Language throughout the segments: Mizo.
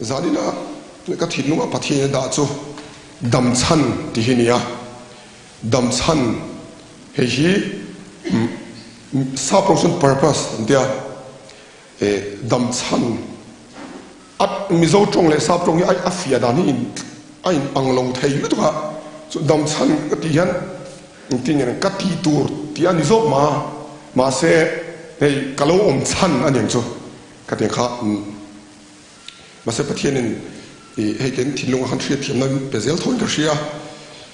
Zanina ka thinlunga Pathian a dah chu dam chhan tih hi a ni a, dam chhan hei hi sap rawng chuan purpose an ti a, dam chhan a Mizo tawng leh sap tawng hi a fiah dan hi a in ang lo thei lutuk a, chu dam chhan ka tih hian engtin nge ka tih tur tih a ni zawk mah a, mahse hei ka lo awm chhan a ni ang chu ka ti kha. Mahse Pathianin i hei ken thinlunga khan hriatthiamna min pe zel tho in ka hria,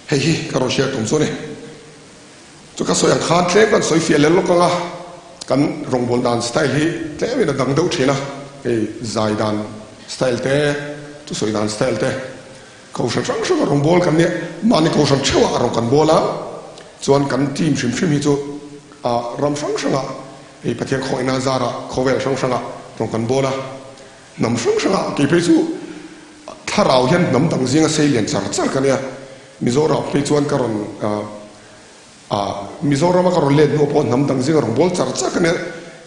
hei hi ka rawn share tum chu a ni. Chu ka sawi ang khan tlem kan sawi fiah leh lawk ang a, kan rawngbâwl dan style hi tlemin a dang deuh thin a, hei zai dan style te, thusawi dan style te, kohhran hrang hranga rawngbâwl kan nia, mahni kohhran theuhah rawn kan bâwl a, chuan kan team hrim hrim hi chu ram hrang hrangah Hei Pathian khawngaihna zarah khawvel hrang hrangah rawng kan bawl a, hnam hrang hrangah kei phei chu thlarau hian hnam dang zinga sei lian char char ka nia. Mizoram phei chuan ka rawn ah Mizorama ka rawn let hnuah pawh hnam dang zinga rawn bawl char char ka nia.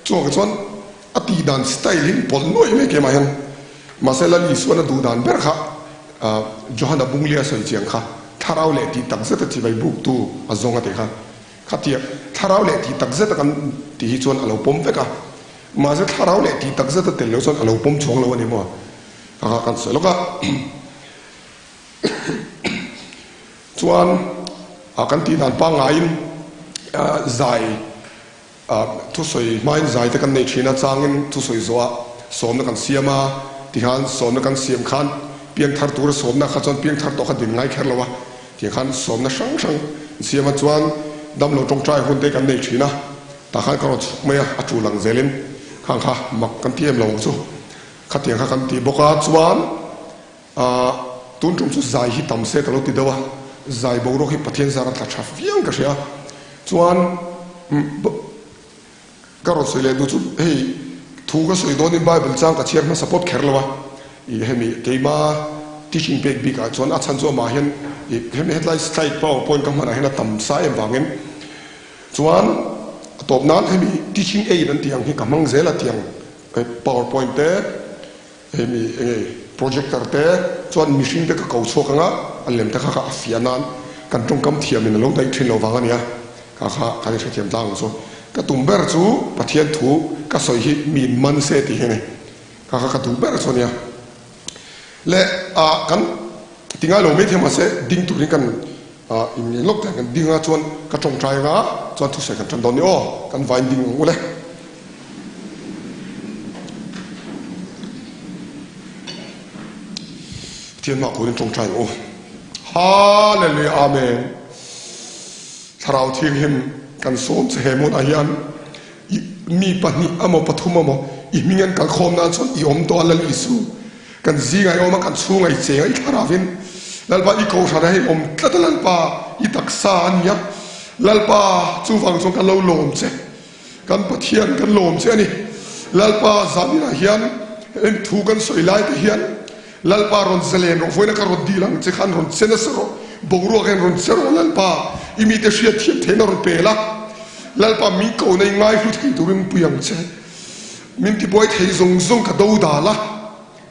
Chuvangah chuan a tih dan style hi pawlh nuaih mai keimah hian. Mahse Lal Isuan a duh dan ber kha Johana Bunglia sawi chiang kha thlarau leh tih takzet a chibai buktu a zawng a tih kha. Khatiang thlarau leh tih tak zeta kan tih hi chuan a lo pawm vek a, mahse thlarau leh tih tak zeta tel lo chuan a lo pawm chhuang lo a ni maw? Kha kha kan sawi lawk a. Chuan a kan tih dan pangngaiin zai thusawi hmain zai te kan nei thin a, changin thusawi zawhah sawmna kan siam a, tikhan sawmna kan siam khan piangthar tura sawmna kha chuan piangthar tawh kha din ngai kher lo a. Tiang khan sawmna hrang hrang siam a chuan damlo tawngtai hun te kan nei thin a, tah khan ka rawn chhuk mai a, a tul ang zelin khang kha mak kan ti em lo ang chu. Khatiang kha kan ti bawk a, chuan ah tun tum chu zai hi tam se ka lo ti deuh a, zai boruak hi Pathian zar a tla tha viau in ka hria a, chuan Ka rawn sawi leh duh chu hei thu ka sawi dawnin Bible chang ka chhiar hmasa pawt kher lo a, ih hemi keima teaching pek bikah chuan a chhan chu amah hian ih hemi hetlai slide power point ka hmanah hian a tam sa em vangin chuan a tawp nan hemi teaching aid an tih ang hi ka hmang zel a tiang power point te Hemi enge projector te chuan mihring te ka ko chhuak anga a lem te kha kha a fiah nan kan tawngkam thiam in a lo daih thin lo vang a nia kha kha kan in hrethiam tlang ang chu. Ka tum ber chu Pathian thu ka sawi hi mi in man se tih hi a ni. Kha kha ka duh ber chu a nia. Le ah kan ti ngai lo mai thei mahse ding turin kan ah in ngen lawk te kan ding a chuan ka tawngtai anga chuan thusawi kan tan dawn ni aw kan vain ding ang u le. Pathian hmah kunin tawngtai ang u. Hallelujah Amen. Thlarau Thianghlim kan sawm che he hmunah hian i mi pahnih amaw pathum amaw i hming an kalkhawm nan chuan i awm tawh a Lal Isu. Kan zingah i awm a, kan chhungah i cheng a, i thlarauin Lalpa i kohhranah hi awm tlat a Lalpa i taksa a ni a, Lalpa chuvang chuan kan lo lawm che, kan Pathian kan lawm che a ni. Lalpa zaninah hian heng thu kan sawi lai te hian Lalpa rawn zalen rawh, vawiina ka rawn dil ang che khan rawn che nasa rawh, boruak hian rawn che rawh Lalpa i mite hriatthiam theihna rawn pe la, Lalpa min kohna i ngaihlu thei turin pui ang che. Min tibuai thei zawng zawng ka do dal a,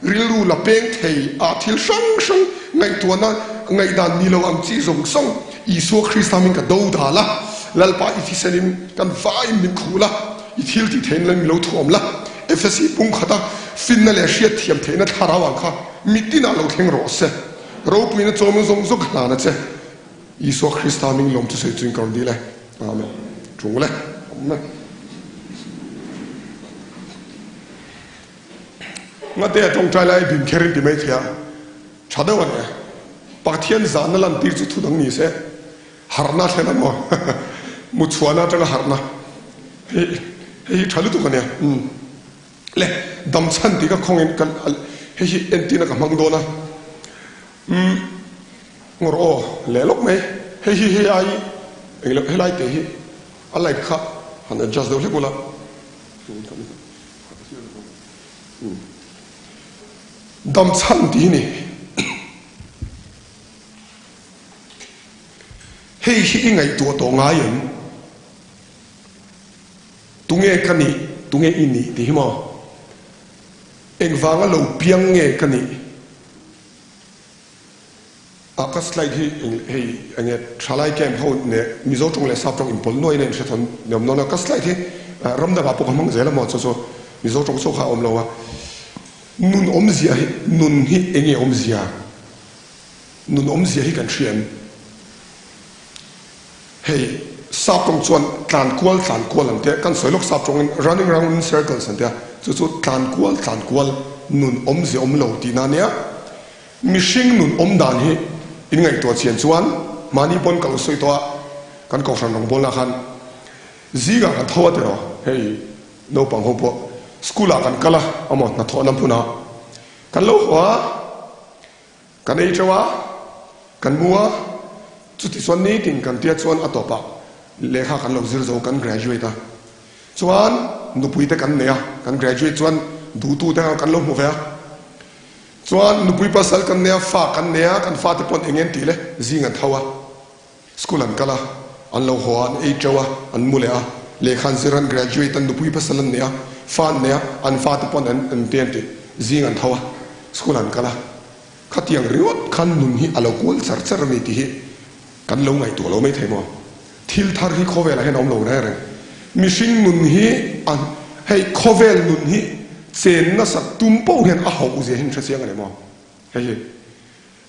rilru la peng thei a thil hrang hrang ngaihtuahna ngaihdan ni lo ang chi zawng zawng Isua Krista min ka do dal a, Lalpa i thisenin kan vaiin min khul a, i thil tih theihna min lo thuam la, Efesi pung khata finna leh hriatthiam theihna thlarau ang kha mitinah lo thleng rawh se, ropuina chawmna zawng zawng ka hlan a che. Isua Krista hming lawm thusawi chuin ka rawn dil e. Amen. Ṭung le. Amen. Ngate a ṭawngṭai lai bim kher in ti mai thei a, ṭha deuh a ni e. Pathian zahna lantir chu thu dang ni se, harhna thlen a maw? Mutchhuahna aṭanga harhna. Hei hei hi ṭha lutuk a nia. Umm. Le, damchhan tih ka khawngin kan hei hi entirna ka hmang dawn a. Umm ngawr aw leh lawk mai hei hi hei ai eng loh helai te hi a light kha han adjust deuh hlek ula dam chhan tih hi ni hei hi i ngaihtuah tawh ngai em tunge ka nih tunge i nih tih hi maw engvanga lo piang nge ka nih. A ka slide hi eng hei enge thalai camp ho neh Mizo tawng leh Sap tawng inpawlh nuai in a inhre thawn ni awm dawn a, ka slide hi ram dangah pawh ka hmang zel a maw chu chu Mizo tawng chauh kha a awm lo a, nun awmzia hi nun hi enge awmzia nun awmzia hi kan hria em? Hei Sap tawng chuan tlan kual tlan kual an tia, kan sawi lawk Sap tawngin running round in circles an tia, chu chu tlan kual tlan kual nun awmzia awm lo tihna a nia. Mihring nun awm dan hi in ngaihtuah chian chuan mahni pawn ka lo sawi tawh a, kan kohhran rawngbawlna khan zingah kan tho a tiraw, hei naupang ho pawh school ah kan kal a amaw hnathawhna hmunah kan lo haw a, kan ei teuh a, kan mu a, chuti chuan nitin kan tia chuan a tawpah lehkha kan lo zir zo kan graduate a, chuan nupui te kan nei a, kan graduate chuan duhtu te kan lo hmu ve a. Chuan nupui pasal kan nei a, fa kan nei a, kan fate pawn eng en tih le, zing an tho a, school an kal a, an lo haw a, an ei teuh a, an mu leh a, lehkha an zir a, an graduate a, nupui pasal an nei a, fa an nei a, an fate pawn an eng te an tih, zing an tho a, school an kal a, khatiang ringawt khan nun hi a lo kual char char a ni tih hi kan lo ngaihtuah lo mai thei maw? Thil thar hi khawvelah hian a awm lo reng reng. Mihring nun hi a hei khawvel nun hi chen nasat tum poh hian a hauh zia hi in hre chiang a ni maw? Hei hi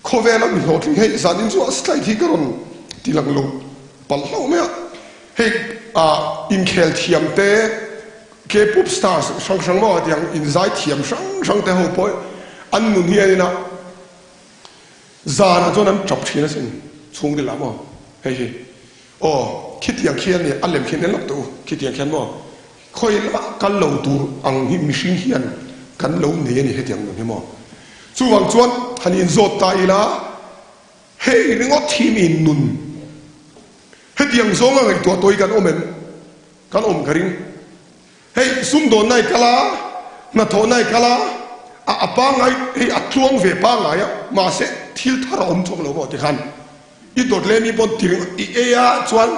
khawvela mi hlawhtling hei zanin chu a slide hi ka rawn ti lang lo palh hlauh mai a. Hei ah inkhel thiam te K-pop stars hrang hrang maw tiang inzai thiam hrang hrang te ho pawh an nun hi a en a. Zanah chuan an tap thin asin, chhungril ah maw? Hei hi. Aw, khitiang khi a ni, a lem khian en lawk teh u, khitiang khian maw? Khawi lamah kal lo tur ang hi mihring hian kan lo nei a ni hetiang nun hi maw? Chuvang chuan han inzawt ta ila, hei ringawt hi mi nun hetiang zawnga ngaihtuah tawh hi kan awm em? Kan awm ka ring. Hei sumdawnna i kal a, hnathawhna i kal a, a a pangngai hei a tluang ve pangngai a, mahse thil thar a awm chawk lo maw tikhan i dawt leh mi pawn ti ringawt i ei a chuan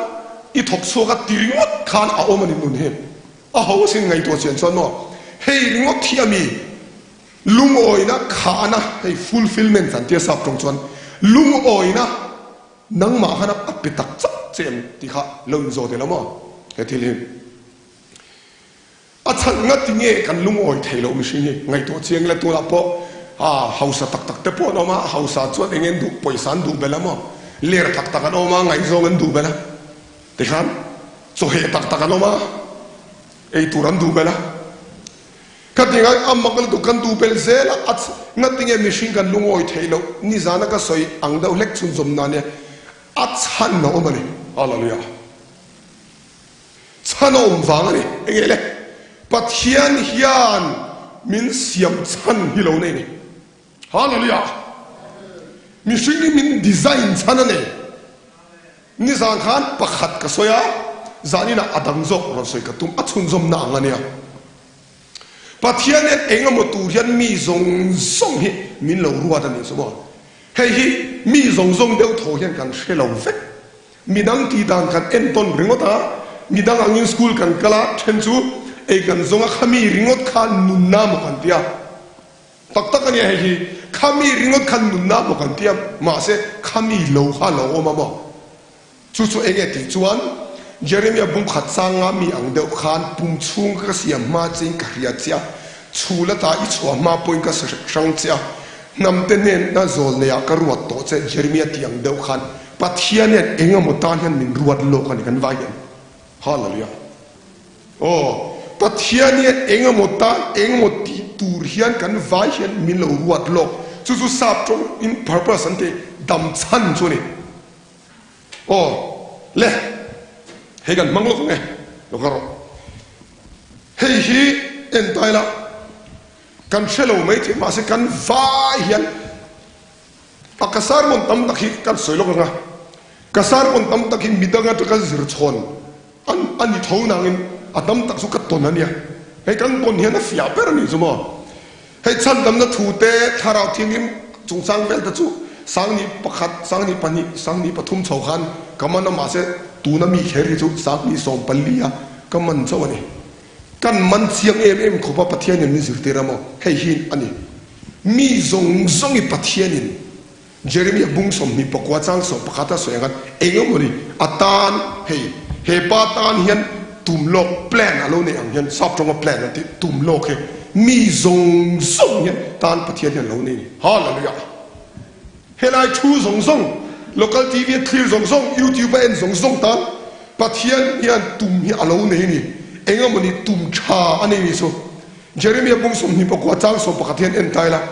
i thawk chhuak a ti ringawt khan a awm a ni nun hi a ho asin ngaihtuah chian chuan maw hei ringawt hi a mi lungawina khahna hei fulfilment an tia sap tawng chuan lungawina nangmah khan a pe tak chak che em tih kha lo inzawt ila maw he thil hi. A chhan nga ti nge kan lungawi thei loh mihring hi ngaihtuah chiang ila tunah pawh a hausa tak tak te pawh an awm a, hausa chuan eng nge an duh pawisa an duh belh a maw, ler tak tak an awm a ngaihzawng an duh belh a, tikhan chawheh tak tak an awm a ei tur an duh belh a, ka ti ngai a mak lutuk kan duh belh zel a, a nga ti nge mihring kan lungawi thei loh nizana ka sawi ang deuh hlek chhunzawm nan nia a chhan a awm a ni, Hallelujah. Chhan a awm vang a ni. Enge le? Pathian hian min siam chhan hi lo nei ni. Hallelujah! Mihring hi min design chhan a nei. Nizan khan pakhat ka sawi a, zaninah a dang zawk rawn sawi ka tum, a chhunzawmna ang a nia. Pathian hian eng emaw tur hian mi zawng zawng hi min lo ruat a nih chu maw? Hei hi mi zawng zawng deuh thaw hian kan hre lo vek. Midang tih dan kan entawn ringawt a, midang angin school kan kal a, then chu ei kan zawng a, khami ringawt kha nunna maw kan ti a. Tak tak a nia hei hi, khami ringawt kha nunna maw kan ti a, mahse khami lo kha a lo awm a maw? Chu chu eng nge tih chuan Jeremia bung khat changa mi ang deuh khan pum chhung ka siam hma chein ka hria che a, chhul ata i chhuah hma pawhin ka hrang che a, hnamte hnenna zawl neiah ka ruat tawh che Jeremia tih ang deuh khan Pathian hian eng emaw tan hian min ruat lawk a ni kan vai hian. Hallelujah. Aw, Pathian hian eng emaw tan eng emaw tih tur hian kan vai hian min lo ruat lawk. Chu chu sap tawng in purpose an tih dam chhan chu a ni. Aw, le, hei kan hmang lawk ang e, lo ka rawh. Hei hi en ta ila, kan hre lo mai thei mahse kan vai hian a ka sermon tam tak hi kan sawi lawk ang a, ka sermon tam tak hi midang atanga zir chhawn an a ni tho nangin a tam tak chu ka tawn a nia. Hei kan tawn hian a fiah ber a nih chu maw. Hei chhandamna thu te, thlarau thianghlim chungchang vel te chu Sangni pakhat, Sangni pahnih, Sangni pathum chho khan ka man a mahse tuna mi kher hi chu Sangni 14 a ka man chauh a ni. Kan man chiang em em khawp a Pathianin min zirtir a maw? Hei hi a ni. Mi zawng zawng i Pathianin. Jeremia bung 29 chang 11 a sawi ang khan eng emaw ni a tan hei he pa tan hian tum lawk plan a lo nei ang hian sap tawnga plan an tih tum lawk hi mi zawng zawng hian tan Pathian hian a lo nei a ni. Hallelujah! Helai thu zawng zawng local TV a thlir zawng zawng YouTube a en zawng zawng tan Pathian hian tum hi a lo nei a ni. Eng emaw ni tum tha a nei ni chu. Jeremia bung 24 chang 11 hian en ta ila,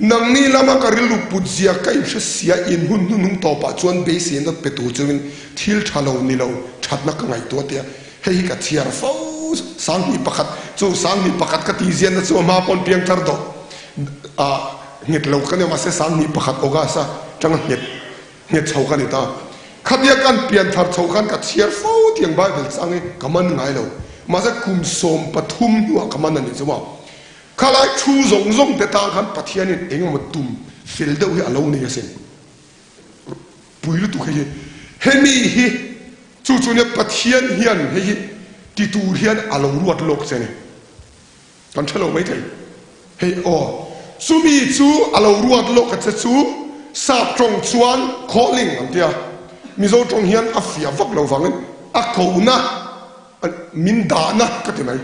Nangni lama ka rilru put zia ka inhre sia in hun hnuhnung tawpah chuan beiseina pe tur chungin thil tha lo ni lo thatna ka ngaihtuah tia hei hi ka chhiar fo 21 chu 21 ka tih ziahna chu a hma pawn piangthar dawh a nghet lo ka nia mahse 21 August a tanga nghet Nghet chho ka ni ta. Khatia kan pian thar chho khan ka chhiar fo tiang Bible chang hi ka man ngai lo. Mahse kum 13 hnuah ka man a nih chu maw. Khalai thu zawng zawng te tang khan Pathianin eng emaw tum fel deuh hi a lo nei asin. Pui lutuk hei hi. Hemi hi chu chu nia Pathian hian hei hi ti tur hian a lo ruat lawk che a ni. Kan hre lo maithei. Hei aw, chumi chu a lo ruat lawk a che chu sap tawng chuan calling an tia. Mizo tawng hian a fiah vak lo vangin a kohna min dahna ka ti mai.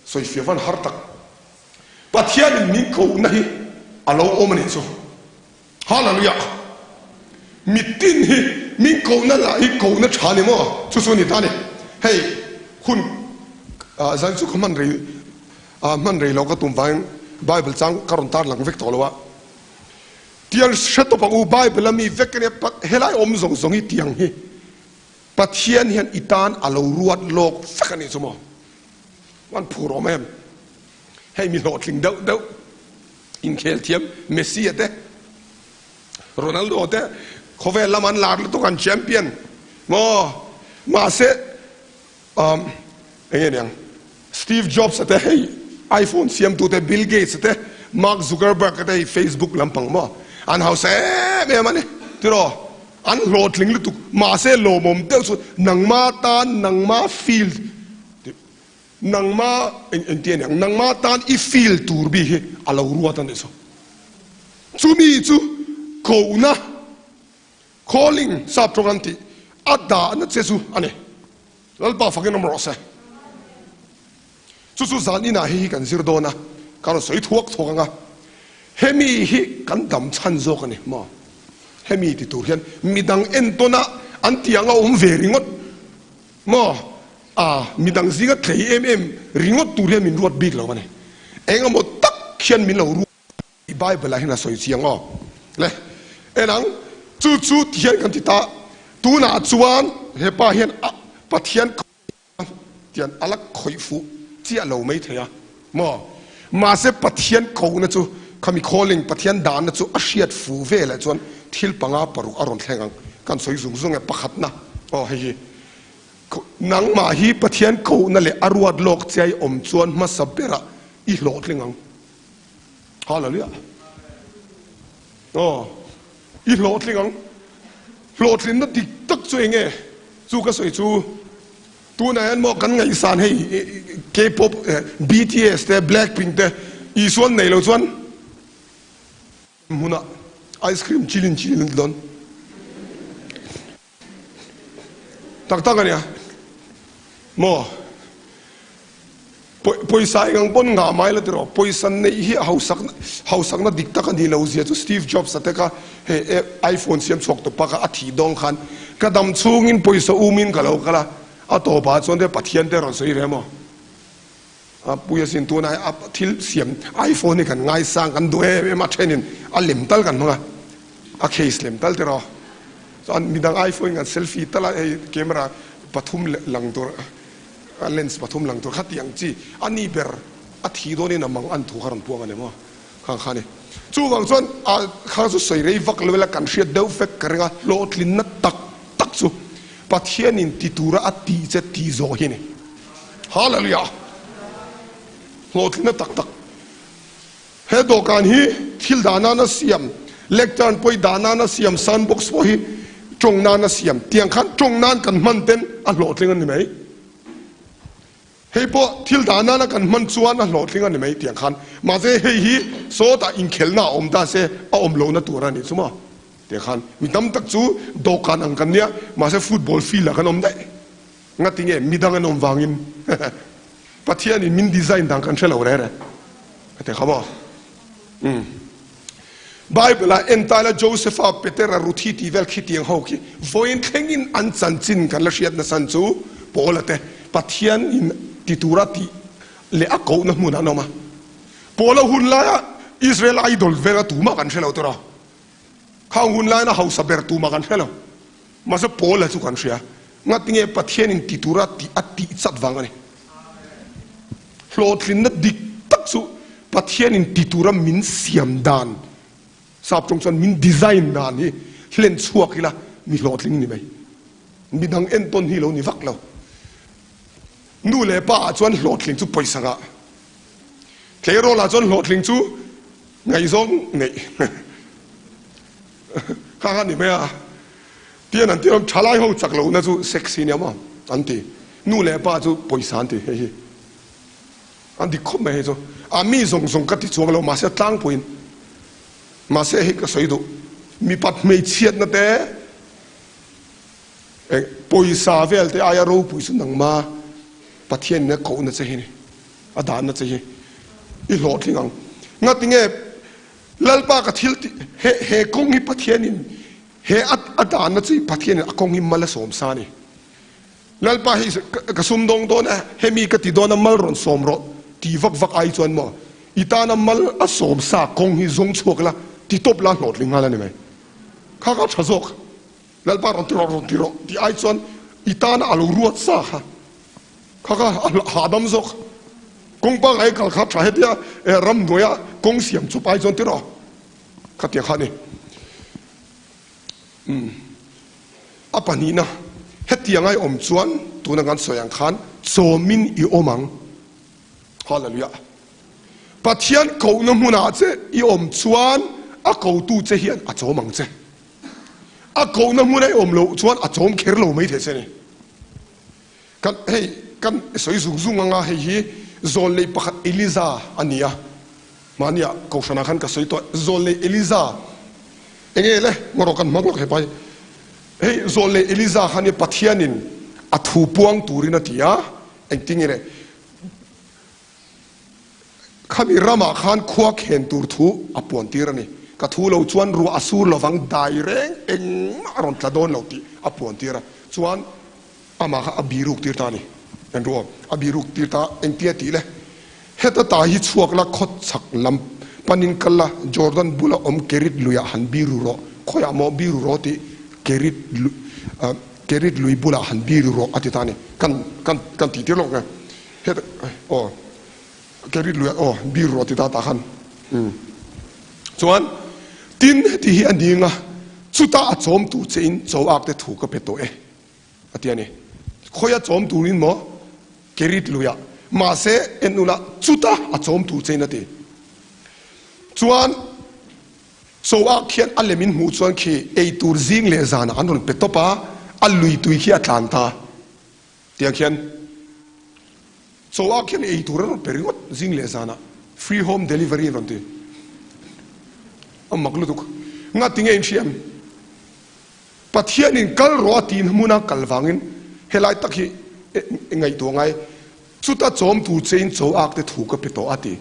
Sawi fiah van har tak. Pathianin min kohna hi a lo awm a nih chu. Hallelujah! Mitin hi min kohna lah hi kohna tha ni maw? Chu chu a ni ta a ni. Hei hun zan chu ka hman rei hman rei lo ka tum vangin Bible chang ka rawn tar lang vek tawh lo a. Tiang hre tawp ang u, Bible a mi vek a nia, helai awm zawng zawng hi tiang hi Pathian hian i tan a lo ruat lawk vek a nih chu maw? An phur awm em? Hei mi hlawhtling deuh deuh. Inkhel thiam Messi a te, Ronaldo te khawvel lam an lar lutuk an champion maw mahse um enge niang Steve Jobs a te hei iPhone siamtu te Bill Gates a te Mark Zuckerberg a te hei Facebook lampang maw an hausa em em a ni tiraw an hlawhtling lutuk mahse lawmawm deuh chu nangma tan nangma field Nangma eng engti a ni ang? Nangma tan i feel tur bik hi a lo ruat a nih chu. Chumi chu kohna, calling, sap tawng an tih, a dahna che chu a ni. Lalpa fakin awm rawh se. Chu chu zan inah hei hi kan zir dawn a, ka rawn sawi thuak thuak ang a. Hemi hi kan dam chhan zawk a ni maw? Hemi ti tur hian midang entawn a an tih ang a awm ve ringawt maw? A, midang zinga tlei em em ringawt tur hian min ruat bik lo a ni. Eng emaw tak hian min lo ruat tih Bible ah hian a sawi chiang aw. Le, en ang, chu chu ti hian kan ti ta, tunah chuan hepa hian a Pathian tian a la khawih fuh chiah lo mai thei a maw? Mahse Pathian kohna chu khami calling, Pathian dahna chu a hriat fuh velah chuan thil panga paruk a rawn thleng ang. Kan sawi zung zung e, pakhatna aw hei hi. Nangmah hi Pathian kohna leh a ruat lawk che i awm chuan hmasa berah i hlawhtling ang. Hallelujah. Aw, i hlawhtling ang. Hlawhtlinna dik tak chu eng nge? Chu ka sawi chu tunah hian maw kan ngaihsan hei K-pop, BTS te, Blackpink te Isuan nei lo chuan hmunah ice cream chilin chilin an ti dawn. Tak tak a nia maw? Pawisa eng ang pawn ngah mai la tiraw? Pawisa neih hi hausak hausakna dik tak a nih lo zia chu Steve Jobs a te kha hei iPhone siam chhuak tawp a kha a thih dawng khan ka dam chhungin pawisa umin ka lo kal a, a tawpah chuan te Pathian te rawn sawi ve maw? A pui asin tunah a thil siam iPhone hi kan ngaisang kan duh em em a thenin a lem tal kan hmang a a case lem tal tiraw chuan midang iPhone kan selfie tal a hei camera pathum lang tur a lens pathum lang tur khatiang chi a ni ber a thi dawnin a mang an thu kha rawn puang a ni maw khang kha ni chuvang chuan a kha chu sawi rei vak lo ila kan hriat deuh vek ka ring a hlawhtlinna tak tak chu Pathianin ti tura a tih che tih zawh hi a ni. Hallelujah! Hlawhtlinna tak tak. He dawhkan hi thil dah nana siam, lectern pawh hi dah nana siam, sound box pawh hi tawng nana siam. Tiang khan tawng nan kan hman ten a hlawhtling a ni mai. Hei pawh thil dah nana kan hman chuan a hlawhtling a ni mai tiang khan. Mahse hei hi sawtah inkhelhna a awm ta se a awm lohna tur a nih chu maw? Tiang khan mi tam tak chu dawhkan ang kan nia, mahse football field ah kan awm daih. Ngatinge midang an awm vangin Pathian in min design dan kan hre lo rere. Ka ti kha maw? Umm. Bible ah entaila Josepha, Petera, Ruthi tih vel khi tiang ho khi vawiin thlengin an chanchin kan la hriat nasan chu Paula te Pathian in ti tura tih leh a kohna hmunah an awm a. Paula hun laia Israel idol vela tumah kan hre lo tawh a. Khang hun laina hausa ber tumah kan hre lo. Mahse Paula chu kan hria. Ngatinge Pathianin ti tura tih a tih chat vang a ni. Hlawhtlinna dik tak chu Pathianin ti tura min siam dan, sap tawng chuan min design dan hi hlen chhuak ila mi hlawhtling ni mai. Midang entawn hi lo ni vak lo. Nu leh pa ah chuan hlawhtling chu pawisa ngah. Tleirawl ah chuan hlawhtling chu ngaihzawng neih. Kha kha ni mai a. Tian an ti awm, thalai ho chak lohna chu sex hi nia maw an ti. Nu leh pa chu pawisa an ti hei hi. An dik khawp mai hei chu. A mi zawng zawng ka ti chuang lo mahse tlangpuiin mahse hei ka sawi duh. Mipat hmeichhiatna te eng pawisa vel te aia ropui chu nangma Pathian in a kohna che hi ni. A danna che hi i hlawhtling ang. Ngatinge Lalpa ka thil tih he he kawng hi Pathianin he a a danna chu Pathianin a kawng hi mal a sawm sa a ni. Lalpa hei ka sum dawng dawn a, hemi ka ti dawn a mal rawn sawm rawh ti vak vak ai chuan maw i tana mal a sawm sa kawng hi zawng chhuak la ti tawp la hlawhtling nghal a ni mai. Kha kha tha zawk. Lalpa rawn ti rawh rawn ti rawh tih ai chuan i tana a lo ruat sa kha kha kha a hahdam zawk. Kawng pangngai kal kha tha hetia ramhnuaia kawng siam chawp ai chuan ti rawh khatiang kha a ni. Umm a pahnihna hetiang ai awm chuan tuna kan sawi ang khan chawmin i awm ang. Hallelujah. Pathian kohna hmunah che i awm chuan a kotu che hian a chawm ang che. A kohna hmun a i awm loh chuan a chawm kher lo mai thei se ni. Kan hei kan sawi zung zung anga hei hi zawl lei pakhat Eliza a ni a, mahnia kohhranah khan ka sawi tawh zawl lei Eliza enge le ngaw kan hmang lawk hepa hi. Hei zawl lei Eliza khan hi Pathianin a thu puang turin a ti a, engtin nge le Khami ramah khan khua khen tur thu a puan tir a ni. Ka thu lo chuan ruah a sur lovang dai reng engmah a rawn tla dawn lo tih a puan tir a. Chuan amah kha a biruk tir ta a ni. Kan ruah a biruk tir ta engtia tih le? Heta ta hi chhuak la khaw chhak lam panin kal la Jordan bula awm Kerit luiah han biru rawh. Khawiah maw biru rawh tih Kerit Kerit lui bulah han biru rawh a ti ta a ni. Kan kan kan tih tir lawk nge? Heta aw Kerit luiah aw bir rawh ti ta tah khan umm chuan tin heti hi a ning a chutah a chawm tur che in chaw ak te thu ka pe tawh e a ti a ni. Khawia chawm turin maw Kerit luiah mahse en ula chutah a chawm tur che in a ti. Chuan chaw ak khian a lem in hmuh chuan khi ei tur zing leh zanah an rawn pe tawp a, a lui tui khi a tlan ta. Tiang khian chaw ah khian ei tur a rawn pe ringawt zing leh zanah free home delivery an rawn ti. A mak lutuk. Ngati nge in hriam? Pathianin kal rawh a tiin hmuna kal vangin helai tak hi ngaihtuah ngai. Chuta chawm tur che in chaw ak te thu ka pe tawh a ti.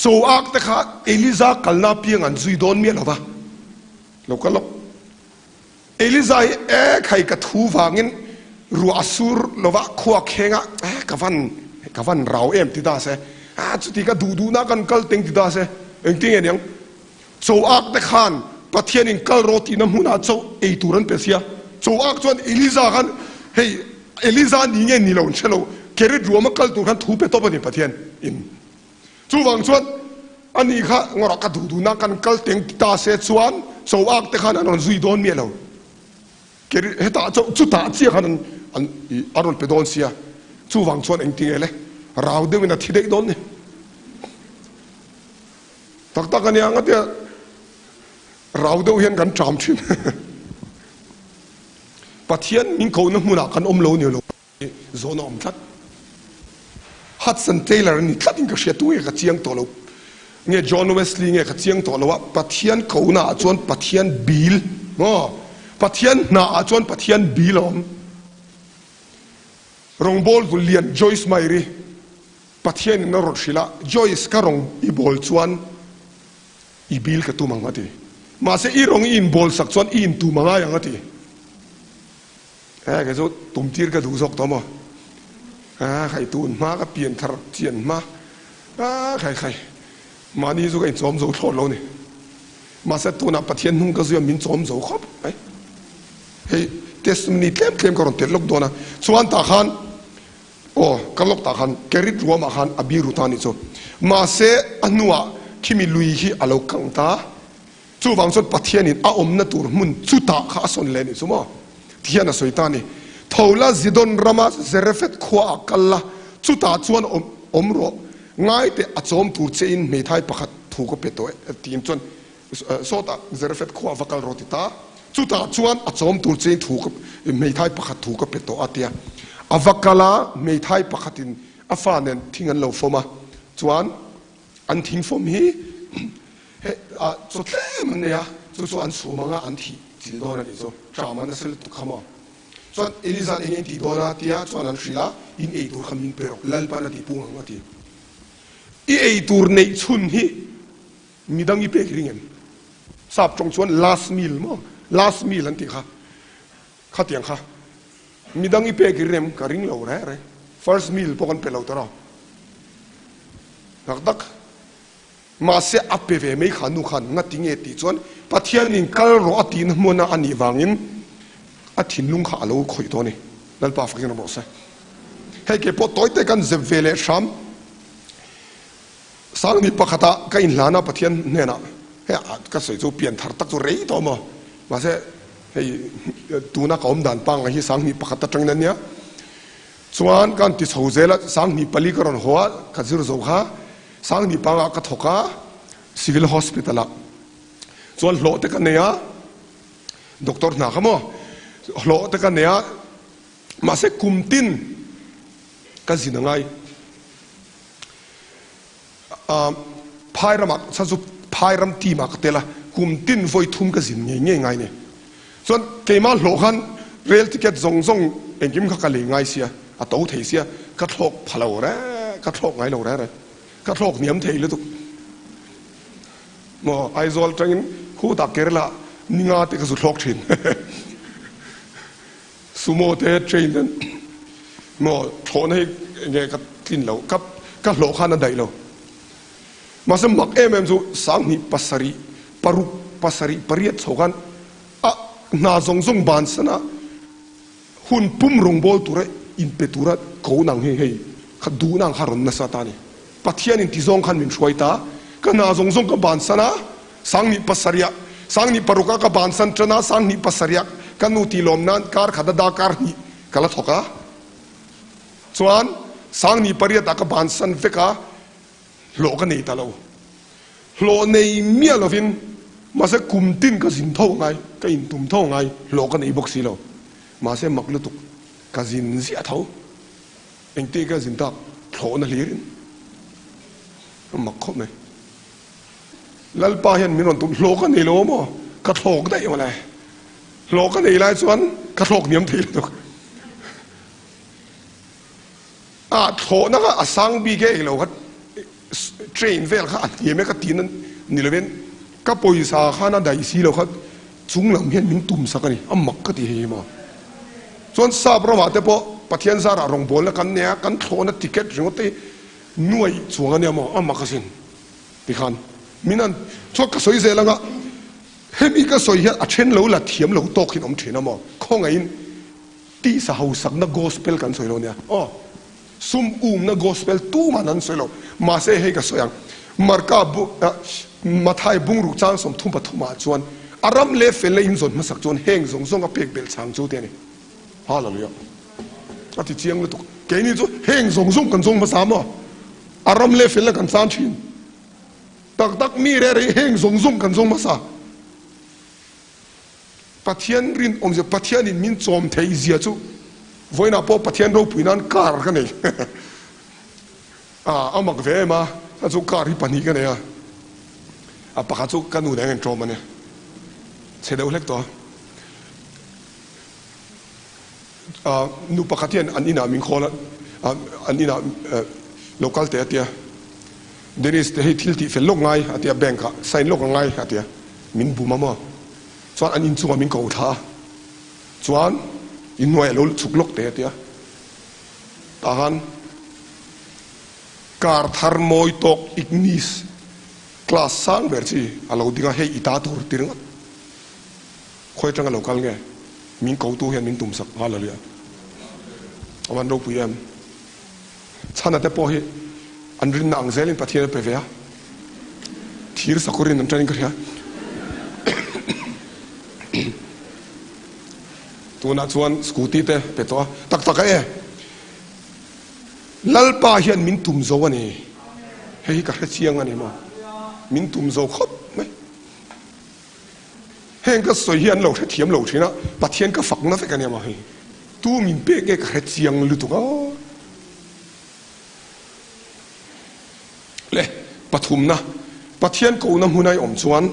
Chaw ak te kha Eliza kalna apiang an zui dawn miah lova. Lo kal lawk. Eliza hi e khai ka thu vangin ruah a sur lova khua kheng a e ka van ka van rau em ti ta se a chuti ka duh duhna kan kal teng ti ta se engtin nge niang chaw ak te khan Pathian in kal rawh tihna hmunah chaw ei tur an pe sia chaw ak chuan Eliza khan hei Eliza ni nge ni lo an hre lo Kerit ruama kal tur khan thu pe tawp a ni Pathian in Chuvang chuan ani kha ngawrah ka duh duhna kan kal teng ti ta se chuan chaw ak te khan an rawn zui dawn miah lo. Keri hetah chauh chutah chiah khan an an a rawn pe dawn sia. Chuvang chuan engti nge le rau deuhin a thi daih dawn ni. Tak tak ania ngatia rau deuh hian kan ṭam ṭhin. Pathian min kohna hmunah kan awm lo ni lo. Zawn a awm tlat. Hudson Taylor a ni tlat in ka hria tu nge ka chiang tawh lo nge John Wesley nge ka chiang tawh lo a Pathian kohna ah chuan Pathian bil. Maw? Pathian hna ah chuan Pathian bil a awm. Rawngbâwl vul lian Joyce Meyer-i Pathianin a rawn hrilh a, Joyce, ka rawng i bâwl chuan i bil ka tum ang a ti. Mahse i rawng i inbâwl sak chuan i intum a ngai ang a ti. He kei chu tum tir ka duh zawk tawh maw? A khai tun hma ka pian thar chian hma a khai khai mahni chu ka inchawm zo thlawt lo ni. Mahse tunah Pathian hnung ka zuia min chawm zo khawp mai. Hei testimony tlem tlem ka rawn telh lawk dawn a, chuan tah khan aw ka lawk tah khan Kerit ruamah khan a biru ta a nih chu. Mahse a hnuah khimi lui hi a lo kang ta. Chuvang chuan Pathianin a awmna tur hmun chutah kha a sawn leh a nih chu maw? Ti hian a sawi ta a ni. Tho la Zidon rama Zarephath khuaah kal la, chutah chuan awm awm rawh. Ngaite a chawm tur chein hmeithai pakhat thu ka pe tawh e tiin chuan sawtah Zarephath khuaah va kal rawh ti ta. Chutah chuan a chawm tur chein thu ka hmeithai pakhat thu ka pe tawh a tia. A va kal a, hmeithai pakhatin a fa nen thing an lo fawm a, chuan an thing fawm hi He ah chaw tlem an nei a, chu chu an chhum anga an thih chilh dawn a nih chu. Ṭam an nasa lutuk kha maw? Chuan Eliza'n eng eng tih dawn a tia chuan an hrilh a, in ei tur kha min pe rawh, Lalpa'n a ti pung ang a ti. I ei tur neih chhun hi midang i pek ring em? Sap ṭawng chuan last meal maw? Last meal an tih kha. Khatiang kha midang i pek ring em? Ka ring lo reng reng. First meal pawh kan pe lo tawh rawh. Tak tak. Mahse a pe ve mai kha nu khan ngati nge tih chuan Pathianin kal rawh a tihna hmuna a nih vangin a thinlung kha a lo khawih tawh a ni. Lalpa fakin rawh se. Hei ke pawh tawi te kan zep ve leh hram. Sangni pakhatah ka inhlan a Pathian hnenah hei ka sawi chu pian thar tak chu rei tawh maw. Mahse hei tuna ka awm dan pangngai hi Sangni pakhat atangin a nia. Chuan ka han ti chho zel a, Sangni pali ka rawn haw a, ka zir zo kha. Sangni pangah ka thawk a, Civil Hospital ah chuan hlawh te ka nei a, doctor hna kha maw, hlawh te ka nei a, mahse kum tin ka zin a ngai. Phai ramah chhan chu phai ram team ah ka tel a, kum tin vawi thum ka zin ngei ngei ngai ni. Chuan keimah hlawh khan rail ticket zawng zawng engkim kha ka lei ngai sia, a to thei sia, ka thlawk pha lo reng, ka thlawk ngai lo reng reng, ka thlawk hniam thei lutuk. Maw Aizawl atangin khutah Kerala ninga te ka zu thlawk thin. Sumo te train te maw thlawhna hi enge ka tlin lo, ka ka hlawh khan a daih lo. Mahse mak em em chu 2000 6, 6, 8 chho khan a hna zawng zawng bansan a hun pum rawngbâwl tura inpe tura ko nang hi hei kha duhna ang kha rawn nasa ta a ni. Pathian in tizawng khan min hruai ta. Ka hna zawng zawng ka bansan a, 2006 ah, 2006 ah ka bansan ṭan a, 2007 ah ka nu tih lawm nan kar khat a da kar hnih ka la thawk a. Chuan 2008 ah ka bansan vek a, hlawh ka nei ta lo. Hlawh nei miah lovin mahse kum tin ka zin tho ngai, ka intum tho ngai, hlawh ka nei bawk si lo. Mahse mak lutuk, ka zin ziah tho. Engti ka zin tak thlawhna hlirin a mak khawp mai. Lalpa hian min rawn tum, hlawh ka nei lo maw? Ka thlawk daih mawle. Hlawh ka nei lai chuan ka thlawk hniam thei lutuk. A thlawhna kha a sang bik e ilo kha train vel kha a hniam e ka tihna ni lovin ka pawisa khan a daih si lo kha chung lam hian min tum sak a ni a mak ka ti hei hi maw chuan sap ramah te pawh Pathian zarah rawngbawlna kan nei a kan thlawhna ticket ringawt te hi nuaih chuang a nia maw a mak asin tikhan min an chuan ka sawi zel anga hemi ka sawi hian a then lo la thiam lo tawk hin awm thin a maw khawngaihin Tisa hausakna gospel kan sawi lo nia aw. Sum umna gospel tuman an sawi lo. Mahse hei ka sawi ang, Marka bu Mathai bungruk chang 33 ah chuan a ram leh felna in zawn hmasak chuan heng zawng zawng a pek belh chang chu te a ni. Hallelujah. A ti chiang lutuk. Keini chu heng zawng zawng kan zawng hmasa maw? A ram leh felna kan chan thin. Tak tak mi reh reh heng zawng zawng kan zawng hmasa. Pathian rinawm zia, Pathianin min chawm thei zia chu vawiinah pawh Pathian ropui nan car ka nei. A mak ve em a, a chu car hi pahnih ka nei a, a pakhat chu ka nu nen a inṭawm a nia, chhe deuh hlek tawh a. Nu pakhat hian an inah min khawl a, an inah lo kal teh a tia. Dennis te hei thil tih fel lawk ngai a tia, bank ah sign lawk a ngai a tia, min bum a maw. Chuan an inchungah min ko thla a, chuan inhnuaiah lo chhuk lawk teh a tia. Tah khan car thar mawi tawk Ignis class sang ber chi a lo ding a, hei i ta tur ti ringawt. Khawi atanga lo kal nge? Min kotu hian min tumsak nghal a nia. A van ropui em? Chhana te pawh hi an rinna ang zelin Pathian a pe ve a. Thir sakurin an ṭanin ka hria. Tunah chuan scooty te pe tawh a. Tak tak a e. Lalpa hian min tum zo a ni. Hei hi ka hre chiang a ni maw. Min tum zo khawp mai. Heng ka sawi hi an lo hrethiam lo thin a, Pathian ka fakna vek a nia maw hei. Tu min pek nge ka hre chiang lutuk a. Le, pathumna, Pathian kohna hmuna i awm chuan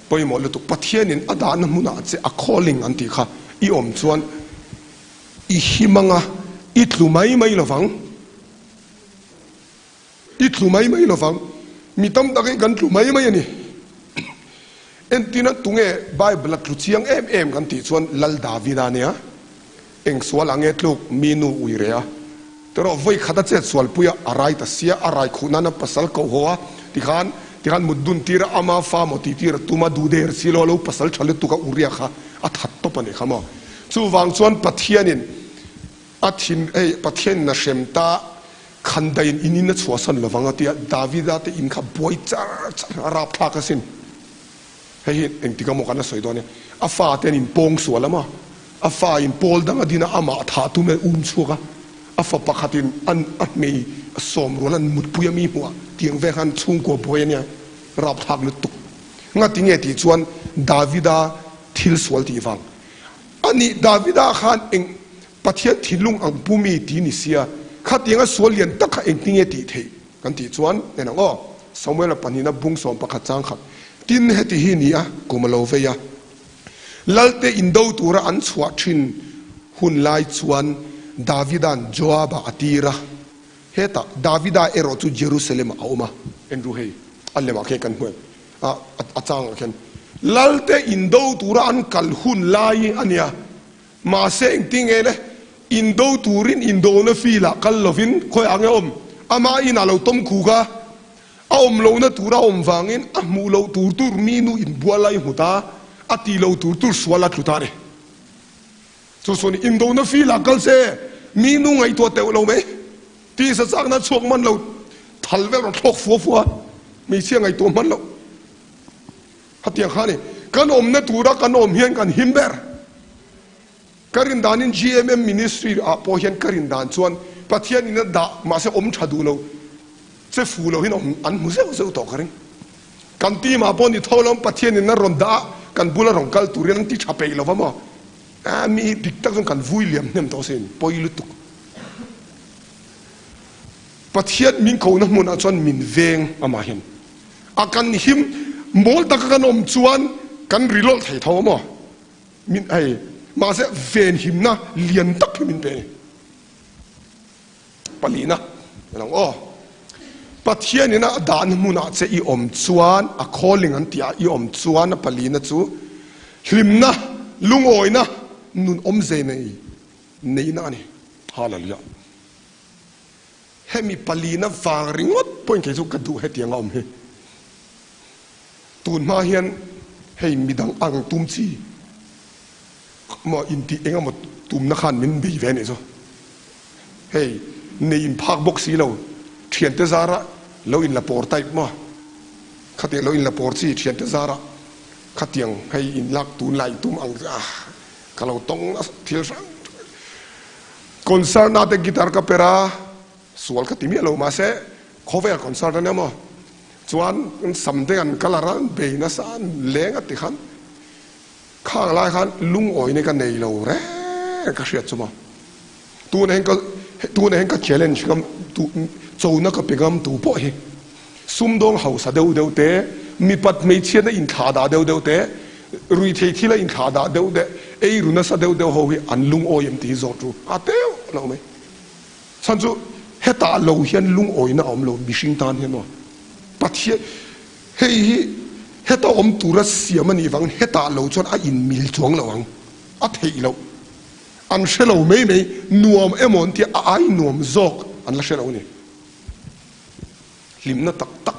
pawimawh lutuk. Pathianin a dahna hmunah che a calling an tih kha i awm chuan i him anga i tlu mai mai lovang. I tlu mai mai lovang. Mi tam tak hi kan tlu mai mai a ni. Entina tunge Bible a tlu chiang em em kan tih chuan Lal Davida nia. Eng sual ang nge tluk mi nu ui reh a. Tawh vawi khat a chet sual pui a, a rai ta sia, a rai khuh nana pasal koh haw a, tikhan tikhan mut dun tir a, ama fa maw tih tir a tum a, duh der si lo a lo pasal tha lutuk a Uria kha a that tawp a nih kha maw. Chuvang chuan Pathianin A thin, hei, Pathianin a hrem ta, khandaiin in in a chhuahsan lovang a tia, Davida te in kha buai char char a rapthlak asin. Hei hi engtik amaw kan la sawi dawn e. A fa te an in pawng sual a maw? A fa in pawl dang a din a, amah thah tum e um chhuak a, a fa pakhatin an a hmei sawm rual an mutpui a mi hmuh ah tiang vel khan chhungkua buai a nia, rapthlak lutuk. Ngati nge tih chuan Davida thil sual tih vang. A nih Davida khan eng Pathian thinlung ang pu mi ti ni sia, khatianga sual lian tak kha engtinge tih theih kan tih chuan en ang aw. Samuela pahnihna bung 11 chang khat tin heti hi ni a kum a lo vei a. Lalte indo tura an chhuah thin hun lai chuan Davida'n Joaba a tir a. Hetah Davida erawh chu Jerusalem-ah a awm a. En ru hei, a lemah khian kan hmu em? A, a changah khian Lalte indo tura an kal hun lai a nia. Mahse engtin nge le? Indo turin indona field-ah kal lovin khawiah nge awm? Ama inah lo tawm khuk a, a awm lohna tura awm vangin a hmuh loh tur tur mi nu inbual lai hmu ta, a tih loh tur tur sual a tlu ta a ni. Chu chuan indona field-ah kal se mi nu ngaihtuah teuh lo mai. Tisa chakna chhuak hman lo, thal vel rawn thlawk fua fua, hmeichhia ngaihtuah hman loh. Hetiang kha a ni. Kan awmna tura kan awm hian kan him ber. Ka rin danin GMM Ministry ah pawh hian ka rin dan chuan Pathian in a dah mahse awm tha duh lo che fu lo hian awm an hmu zeuh zeuh tawh ka ring. Kan team ah pawh ni tho lo Pathian in a rawn dah a kan bula rawn kal turin an ti tha peih lo va maw? Ah mi dik tak chuan kan vui liam hnem tawh sin pawi lutuk. Pathian min kohna hmunah chuan min veng amah hian. A kan him mawl taka kan awm chuan kan ri lawlh thei tho maw? Min hei mahse venhimna lian tak hi min pe a ni. Palina lang aw. Pathian in a dahna hmunah che i awm chuan a calling an tih ah i awm chuan a palina chu hlimna, lungawina, nun awmze nei neihna a ni. Hallelujah. Hemi palina vang ringawt pawhin kei chu ka duh hetiang a awm hi. Tun hma hian hei midang ang tum chi maw intih eng emaw tumna khan min bei ve a nih chu. Hei nei in phak bawk si lo, thiante zara lo in la pawr type maw, khatiang lo in la pawr chi thiante zara khatiang hei in lak tun lai tum ang ah ka lo tawng nasa thil hrang hrang. Concert na te guitar ka per a, sual ka ti miah lo mahse khawvel concert a nia maw, chuan sam te an colour a, an bei nasa an leng a ti khan khang lai khan lungawi ka nei lo reng ka hriat chu maw. Tuna hian ka tuna hian ka challenge ngam tu chona ka pe ngam tu pawh hi sumdawng hausa deuh deuh te, mipat hmeichhiatna inthlah dah deuh deuh te. Ruithei thil a inthlah dah deuh deuh, ei ru nasa deuh deuh ho hi an lungawi em tih hi zawt ru a teuh lo mai. Chhan chu hetah lo hian lungawina a awm lo mihring tan hian aw. Pathian hei hi heta awm tura siam a nih vangin hetah lo chuan a inmil chuang lo ang, a theih loh. An hre lo mai mai, nuam emaw an tia a ai nuam zawk an la hre lo a ni. Hlimna tak tak.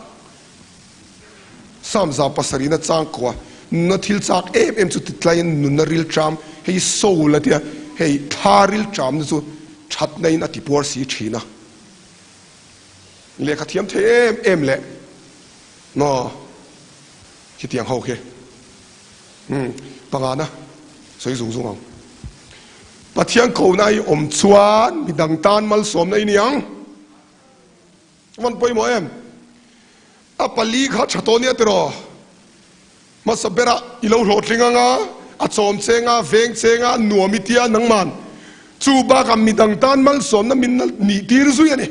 Psalm 107 a chang ko a, nuna thil chak em em chu titlaiin nunna rilṭam, hei soul a tia, hei thla rilṭamna chu ṭhatna in a ti puar si ṭhin a. Lehkha thiam thei em em leh maw khitiang ho khi. Umm pangana sawi zung zung ang. Pathian kohna i awm chuan midang tan malsawmna i ni ang. Van pawimawh em? A pali kha tha tawh nia tiraw? Hmasa berah i lo hlawhtling ang a, a chawm cheng a, veng cheng a, nuam i tia nangman. Chu bakah midang tan malsawmna min nih tir zui a ni.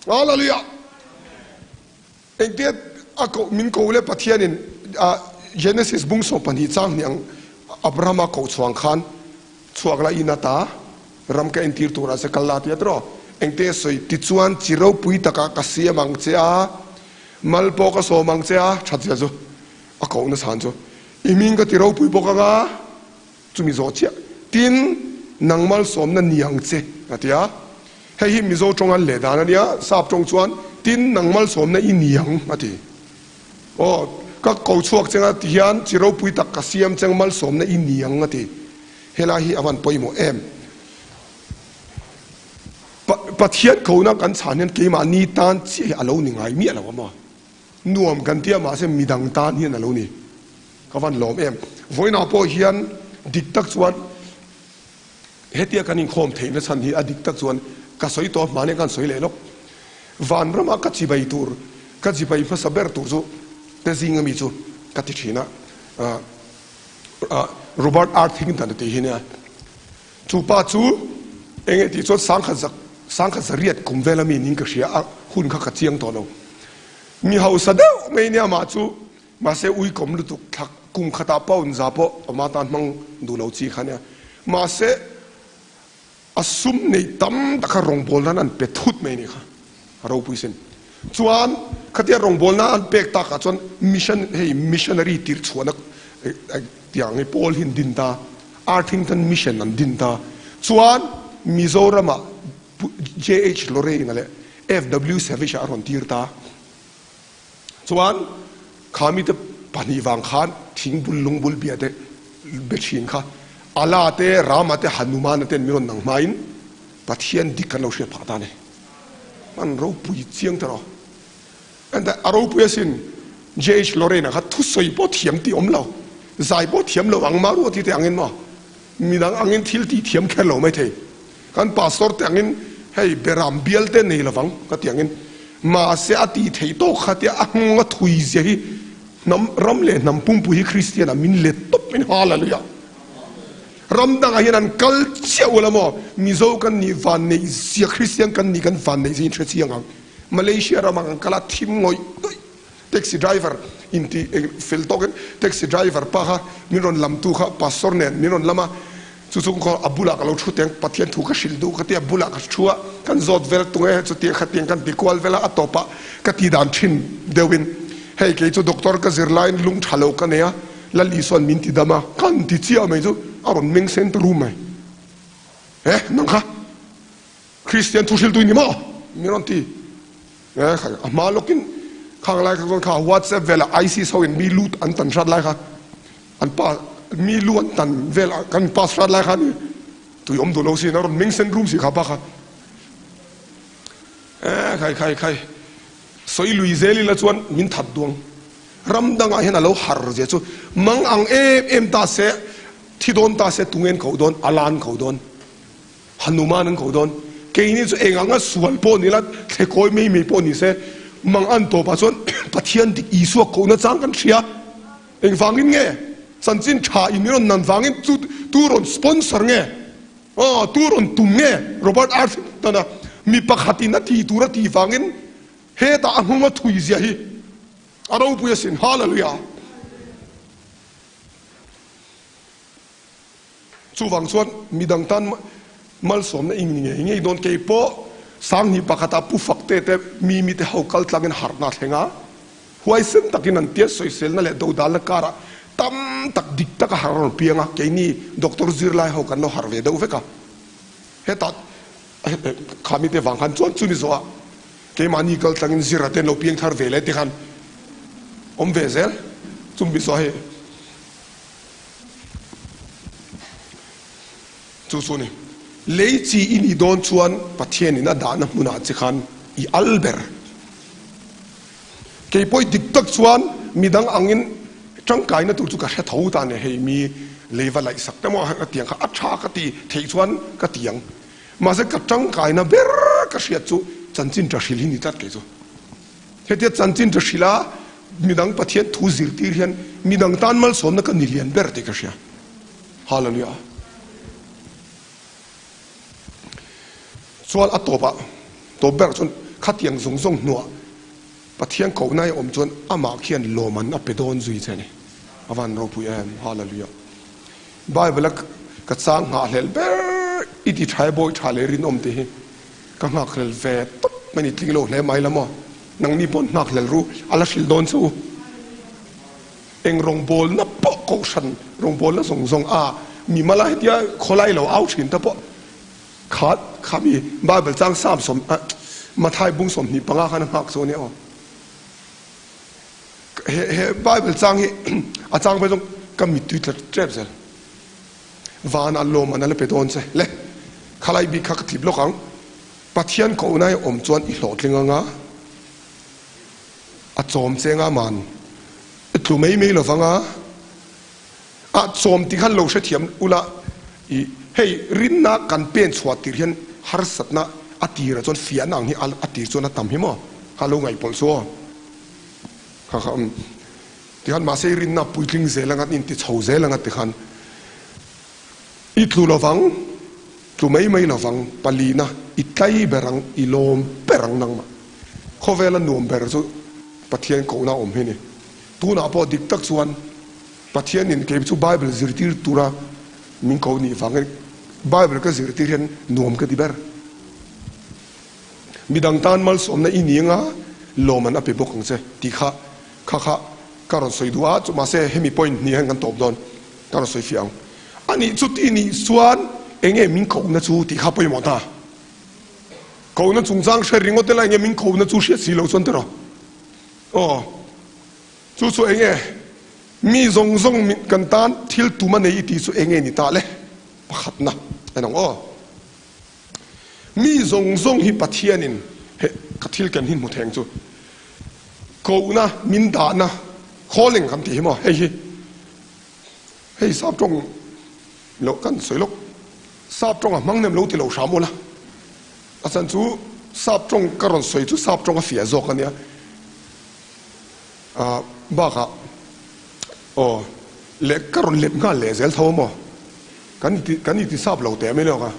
Hallelujah! Engtia a koh min ko le Pathianin Genesis bung 12 chang hnih ang Abrahama koh chhuang khan chhuak la in ata ram ka entir turah che kal la tia tiraw? Engte sawi tichuan chi ropui takah ka siam ang che a, mal pawh ka sawm ang che a, that zia chu a koh nasa chu i hming ka ti ropui bawk ang a. Chumi zawh chiah tin nang malsawmna ni ang che a ti a. Hei hi Mizo tawng an leh dan a nia, Sap tawng chuan tin nang malsawmna i ni ang a ti. Aw, ka ko chhuak cheng a ti hian chi ropui tak ka siam cheng malsawmna i ni ang a ti. Helai hi a van pawimawh em. Pa, Pathian kohna kan chhan hian keimahni tan chiah hi a lo ni ngai miah lo a maw? Nuam kan ti a mahse midang tan hian a lo ni. Ka van lawm em. Vawiinah pawh hian dik tak chuan hetia kan inkhawm theihna chhan hi a dik tak chuan ka sawi tawh a hmahne khan sawi leh lawk. Vanrama ka chibai tur, ka chibai hmasa ber tur chu te zinga mi chu ka ti thin a. Robert Arthington a tih hi nia. Chu pa chu eng nge tih chuan sangkhat zak sangkhat zariat kum vela mi niin ka hria a, hun kha ka chiang tawh lo. Mi hausa deuh mai nia mah chu mahse uikawm lutuk thlak kum khatah pound za pawh ama tan hmang duh lo chi kha nia. Mahse a sum neih tam tak kha rawngbawl nan an pe thut mai a nih kha a ropui sin. Chuan khatia rawngbawl nan an pek takah chuan mission hei missionary tirhchhuahna tiang hi pawl hi an din ta Arthington Mission an din ta. Chuan Mizoramah JH Lorraine-a leh FW Savage-a a rawn tir ta. Chuan kha mite pahnih vang khan thingbul lungbul bia te be thin kha Allah te Rama te Hanumana ten min rawn nang hmain Pathian dik kan lo hriat phah ta a ni. Hman ropui chiang ta rawh. Enta a ropui asin JH Lorraine-a kha thusawi pawh thiam tih awm lo, zai pawh thiam lo ang mah ruah tite angin maw midang angin thil tih thiam kher lo maithei. Kan pastor te angin hei beram bial te nei lovang ka ti angin mahse a tih theih tawk kha tia a nghawng a thui zia hi hnam ram leh hnam pumpui hi Kristian ah min let tawp in Hallelujah. Ram dangah hian an kal chiah ula maw Mizo kan nih van neih zia Kristian kan nih kan van neih zia in hre chiang ang. Malaysia ramah kan kal a thim ngawih ngawih taxi driver inti fel tawkin taxi driver pa kha min rawn lamtu kha pastor nen min rawn lam a chu chu khaw a bulah ka lo thu teng Pathian thu ka hrilh duh ka tia bulah ka thu a kan zawt vel tunge chutiang khatiang kan ti kual vel a a tawpah ka ti dan thin deuhin hei kei chu doctor ka zir laiin lung tha lo ka nei a Lal Isua'n min ti dam a kan ti chiah mai chu a rawn meng sen ta rum mai eh nang kha Kristian thu hriltu i ni maw? Min rawn ti. Eh, kha a hma lawkin khang lai kha chuan kha WhatsApp velah ISIS ho in mi lut an tan hrat lai kha an pa mi lu an tan vel kan pass hrat lai kha ni tui awm duh lo sin a rawn meng sen rum si kha pa kha. Eh, khai khai khai sawi lui zel ila chuan min that duang. Ram dangah hian a lo har zia chu mang ang em em ta se thi dawn ta se tungen ko dawn alan ko dawn. Hanuman an ko dawn. Keini chu eng anga sual pawh ni la, thlekawi mai mai pawh ni se, mang an tawpah chuan Pathian dik Isua kohna chang kan hria. Engvangin nge? Chanchin tha in rawn nan vangin chu tu rawn sponsor nge? Aw, tu rawn tum nge? Robert Arthington-a mi pakhatin a tih tur a tih vangin hetah a nghawng a thui zia hi a ropui asin. Hallelujah! Chuvang chuan midang tan malsawmna i ni ngei ngei dawn. Kei pawh Sanghnih pakhatah Pu Fakte te Mimi te ho kal tlangin harhna a thleng a, huaisen takin an tia sawiselna leh dodalna karah tam tak dik taka har a rawn piang a, keini doctor zirlai ho kan lo harh ve deuh vek a. Hetah khami te vang khan chuan chumi zawhah keimahni kal tlangin zira te an lo piang thar ve leh te khan awm ve zel chumi zawh hei chu chu a ni. Lei chi i nih dawn chuan Pathianin a dahna hmunah che khan i al ber. Kei pawh i dik tak chuan midang angin tangkaina tur chu ka hre tho ta nia, hei mi lei va laihsak te maw ka tiang kha a tha ka ti theih chuan ka ti ang. Mahse ka tangkaina ber ka hriat chu chanchin ta hril hi ni tlat kei chu. Hetia chanchin ta hrila midang Pathian thu zirtir hian midang tan malsawmna ka ni lian ber tih ka hria. Hallelujah. Chuan a tawpah, tawp berah chuan khatiang zawng zawng hnuah Pathian kohna i awm chuan amah khian lawm an a pe dawn zui che a ni. A van ropui em! Hallelujah! Bible a ka chang nghahhlelh ber i ti tha e bawi tha leh rinawm tih hi ka nghakhlel ve tawp mai ni tling lo hle mai la maw? Nangni pawh nghakhlel ru a la hrilh dawn che u. Eng rawngbawlna pawh kohhran rawngbawlna zawng zawng a mimala hetia khawlai lo au thin te pawh kha kha mi Bible chang Psalm sawm Mathai bung 25 khan a nghak chu a nia aw. He he Bible chang hi a chang phei zawng ka mittui tla tep zel. Vanah lawm an la pe dawn che le. Khalai bik kha ka tlip lawk ang. Pathian kohna i awm chuan i hlawhtling anga. A chawm che nga man i tlu mai mai lo vang a, a chawm tih khan lo hrethiam ula i hei rinna kan pen chhuah tir hian harsatna a tirah chuan fiahna ang hi a tir chuan a tam hi maw kha lo ngaihpawlh chu aw kha kha um tikhan mahse i rinna puitling zel anga in ti chho zel anga tikhan i tlu lo vang tlu mai mai lo vang palina i tlai ber ang i lawm ber ang nangmah. Khawvela nuam ber chu Pathian kohna awm hi ni. Tunah pawh dik tak chuan Pathianin kei chu Bible zirtir tura min ko nih vangin Bible ka zirtir hian nuam ka ti ber. Midang tan malsawmna i ni anga lawm an a pe bawk ang che tih kha kha kha ka rawn sawi duh a, chu mahse hemi point hnih hian kan tawp dawn ka rawn sawi fiah ang. Anih chuti nih chuan enge min kohna chu tih kha pawimawh ta. Kohna chungchang hre ringawt ila enge min kohna chu hriat si lo chuan tiraw? Aw, chu chu enge mi zawng zawng min kan tan thil tum a nei i tih chu enge ni ta le? Pakhatna en ang aw. Mi zawng zawng hi Pathianin he ka thil ken hi hmu theng chu kohna min dahna calling kan tih hi maw hei hi hei sap tawng Loh kan sawi lawk. Sap tawng a hmang nem lo ti lo hram ula. A chan chu sap tawng ka rawn sawi chu sap tawng a fiah zawk a nia. Ah bakah aw leh ka rawn lep nghal leh zel tho a maw? Kan ti kan iti sap lo teh mai lawk a.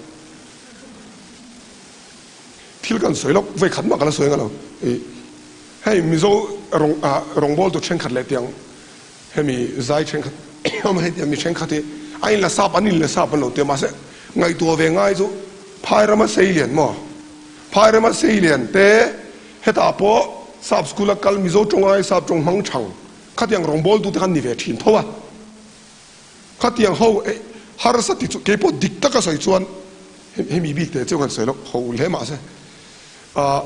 Thil kan sawi lawk vawi khat mah ka la sawi nga lo. Ih hei Mizo rawng ah rawngbawltu thenkhat leh tiang Hemi zai thenkhat awm hei tia mi thenkhat hi a inla sap an inla sap an lo tia mahse ngaihtuah ve ngai chu phai rama sei lian maw phai rama sei lian te hetah pawh sap school a kal Mizo tawng ai sap tawng hmang thang khatiang rawngbawl tu te khan ni ve thin tho a khatiang ho eh harsa ti chu keipawh dik taka sawi chuan hemi bik te chu kan sawi loh ho hle mahse ah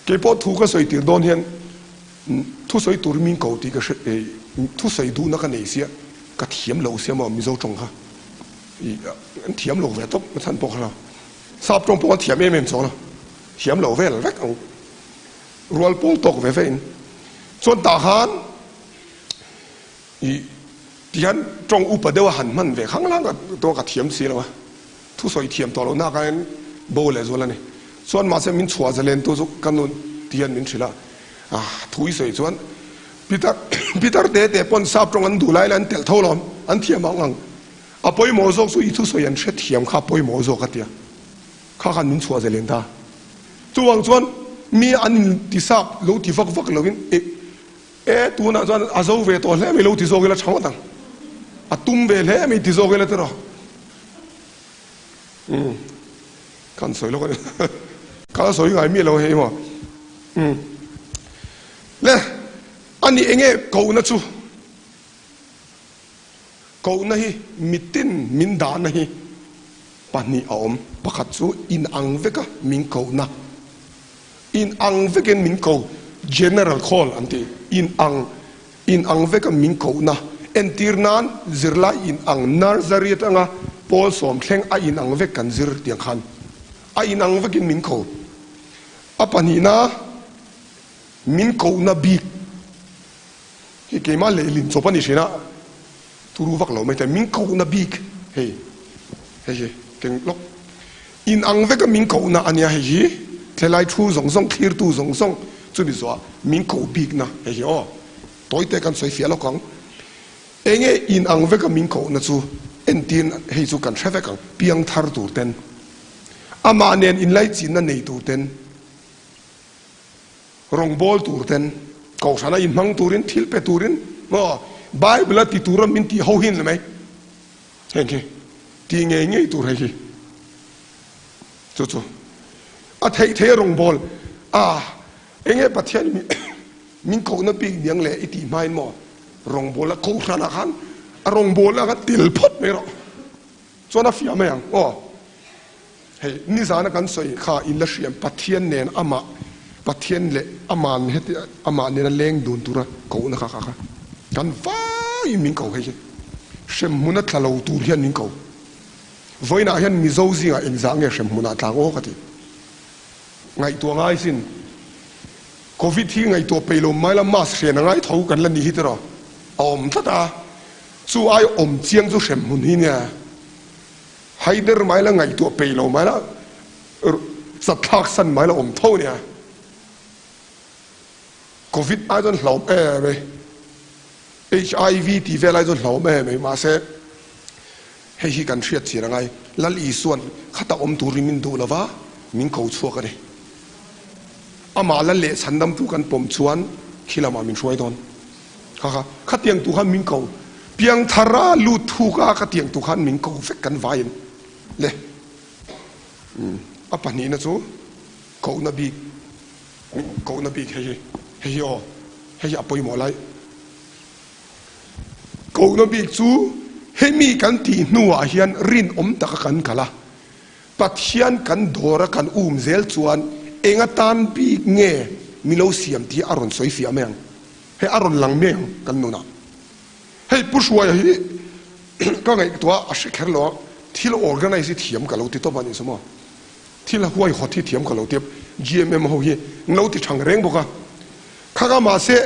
keipawh thu ka sawi tir dawn hian Thusawi tur min ko tih ka hre eh thusawi duhna ka nei sia ka thiam lo sia maw Mizo tawng kha ih an thiam lo ve tawp a chhan pawh kha lo sap tawng pawh an thiam em em chuang lo thiam lo vel vek ang rual pawl tawk ve ve in chuan tah khan ih tihian tawng upa deuh a han hman ve khang lang a ka thiam si lo a. Thusawi thiam tawh lohna kha hian bo leh zual a ni. Chuan mahse min chhuah zalen tu chu ka nu ti hian min hrilh a, ah thu i sawi chuan Peter Peter te te pawn sap tawng an duh lai la an telh tho lawm, an thiam ang ang. A pawimawh zawk chu i thusawi an hrethiam kha a pawimawh zawk a tia. Kha khan min chhuah zalen ta. Chuvang chuan mi an in ti sap lo ti vak vak lovin e e tunah chuan a zo ve tawh hle mai lo ti zawk ila tha ngawt ang. A tum ve hle mai ti zawk ila tiraw. Umm kan sawi lawk a ni. Ka la sawi ngai miah lo hei maw. Umm le a ni enge kohna chu kohna hi mitin min dahna hi pahnih a awm. Pakhat chu inang veka min kohna inang vekin min ko general call an ti inang Inang veka min kohna entir nan zirlai inang nursery atanga pawl sawmthleng a inang vek kan zir tiang khan a inang vekin min ko. A pahnihna min kohna bik hi keimah lehlin chawp a ni thin a, turu vak lo mai thei min kohna bik hei hei hi keng lawk inang veka min kohna a nia hei hi thlelai thu zawng zawng thlirtu zawng zawng chumi zawhah min koh bikna hei hi aw tawite kan sawi fiah lawk ang enge inang veka min kohna chu entir hei chu kan hre vek ang piangthar tur ten amah nen inlaichinna nei tur ten Rawngbâwl tûr ten, kohhrana inhmang tûrin, thil pe tûrin, maw, Bible-a ti tûra min tih ho hin mai. Heng khi ti ngei ngei tûr hei hi. Chu chu a theih theih a rawngbâwl a, enge Pathian min kohna bik niang le i tih hmain maw, rawngbâwl a kohhranah khan a rawngbâwlna khan tel phawt mai rawh. Chuan a fiah mai ang aw. Hei, nizana kan sawi kha in la hriam Pathian nen amah, Pathian leh aman heti amah nena leng dun tura kohna kha kha kha kan vaiin min ko hei hi. Hremhmuna tla lo tur hian min ko. Vawiinah hian Mizo zingah engzah nge hremhmunah tlang aw ka ti. Ngaihtuah ngai sin. Covid hi ngaihtuah peih lo mai la mask hren a ngai tho kan la ni hi tiraw. A awm tlat a. Chu ai awm chiang chu hremhmun hi nia. Haider mai la ngaihtuah peih lo mai la chat thlak san mai la awm tho nia. Covid ai chuan hlauhawm em mai, HIV tih vel ai chuan hlauhawm em mai mahse hei hi kan hriat chian angai Lal Isuan khata awm turin min duh lova min ko chhuak a ni. Amah la leh chhandamtu kan pawm chuan khi lamah min hruai dawn. Kha kha khatiang tu khan min ko piangthar a lut thuk a khatiang tu khan min ko vek kan vaiin le a pahnihna chu kohna bik kohna bik hei hi hei hi aw hei hi a pawimawh lai kohna bik chu hemi kan tih hnuah hian rinawm taka kan kal a Pathian kan dawr a kan um zel chuan eng atan bik nge mi lo siam tih a rawn sawi fiah mai ang. Hei a rawn lang mai ang kan nunah. Hei Pu Hruaia hi ka ngaihtuah a hre kher lo a, thil organize hi thiam ka lo ti tawp a nih chu maw. Thil huaihawt hi thiam ka lo ti a, GMM ho hi an lo ti thang reng bawk a. Khaka mahse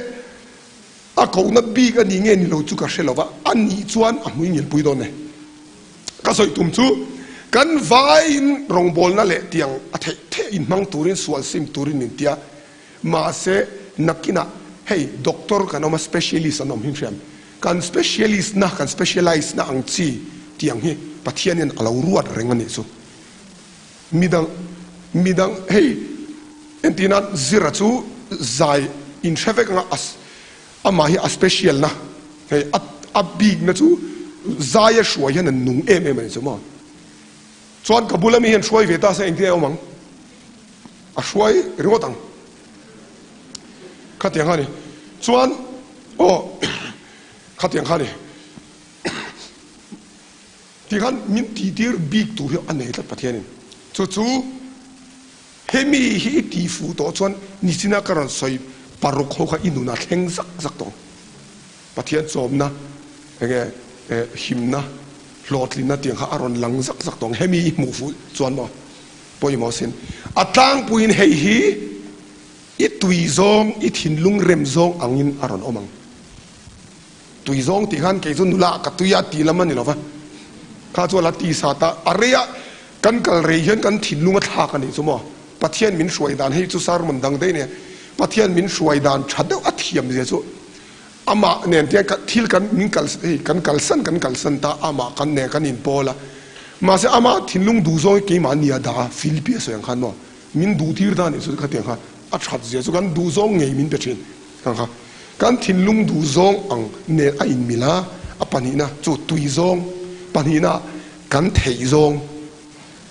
a kohna bik a ni nge ni lo chu ka hre lo va, a nih chuan a hmui ngilpui dawn e. Ka sawi tum chu kan vaiin rawngbawlna leh tiang a theih theih inhmang turin sual sim turin min tia. Mahse, nakinah hei doctor kan awm a, specialist an awm hi hriam. Kan specialist na, kan specialize na ang chi tiang hi Pathian hian a lo ruat reng a nih chu. Midang, midang hei entirnan zira chu zai inhre vek anga a, amah hi a special na, hei a, a bik na chu zai a hruai hian a nung em em a nih chu maw. Chuan ka bula mi hian hruai ve ta se engtin a awm ang? A hruai ringawt ang. Khatiang kha ni. Chuan aw khatiang kha ni. Ti khan min tihtir bik tur hi a nei tlat Pathianin. Chu chu hemi hi i tih fuh tawh chuan nichina ka rawn sawi paruk ho kha i nunah thleng zak zak tawh ang. Pathian chawmna enge himna hlawhtlinna tiang kha a rawn lang zak zak tawh ang. Hemi i hmuh fuh chuan maw pawimawh sin. A tlangpuiin hei hi i tui zawng, i thinlung rem zawng angin a rawn awm ang. Tui zawng tih khan kei chu nula ka tui a tih lam a ni lo va. Kha chu a la ti sat a, a rei a kan kal rei hian kan thinlung a thlak a nih chu maw. Pathian min hruai dan hei chu sermon dang daih nia. Pathian min hruai dan tha deuh a thiam zia chu Amah nen tiang thil kan min kal hei kan kalsan kan kalsan ta amah kan nen kan inpawl a mahse amah thinlung duh zawng hi keimah nia dah a Philipia sawi ang khan maw min duh tir ta anih chu khatiang kha a that zia chu kan duh zawng ngei min pe thin ang kha kan thinlung duh zawng ang nen a inmil a a pahnihna chu tui zawng pahnihna kan theih zawng.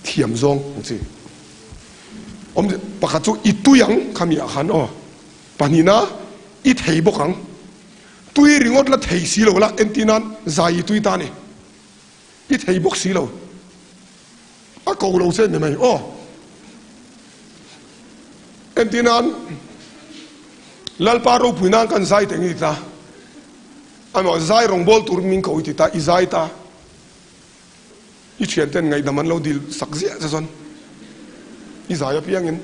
Thiam zawng ang chi. Awm pakhat chu i tui ang khami ah khan aw. Pahnihna i thei bawk ang. Tui ringawt la thei si lo la entir nan zai i tui ta ni. I thei bawk si lo. A ko lo che ni mai aw. Entir nan Lalpa ropui nan kan zai teng i ti ta. Amaw zai rawngbawl tur min ko i ti ta i zai ta. I thianten ngaihdam an lo dil sak ziah che chuan i zai apiangin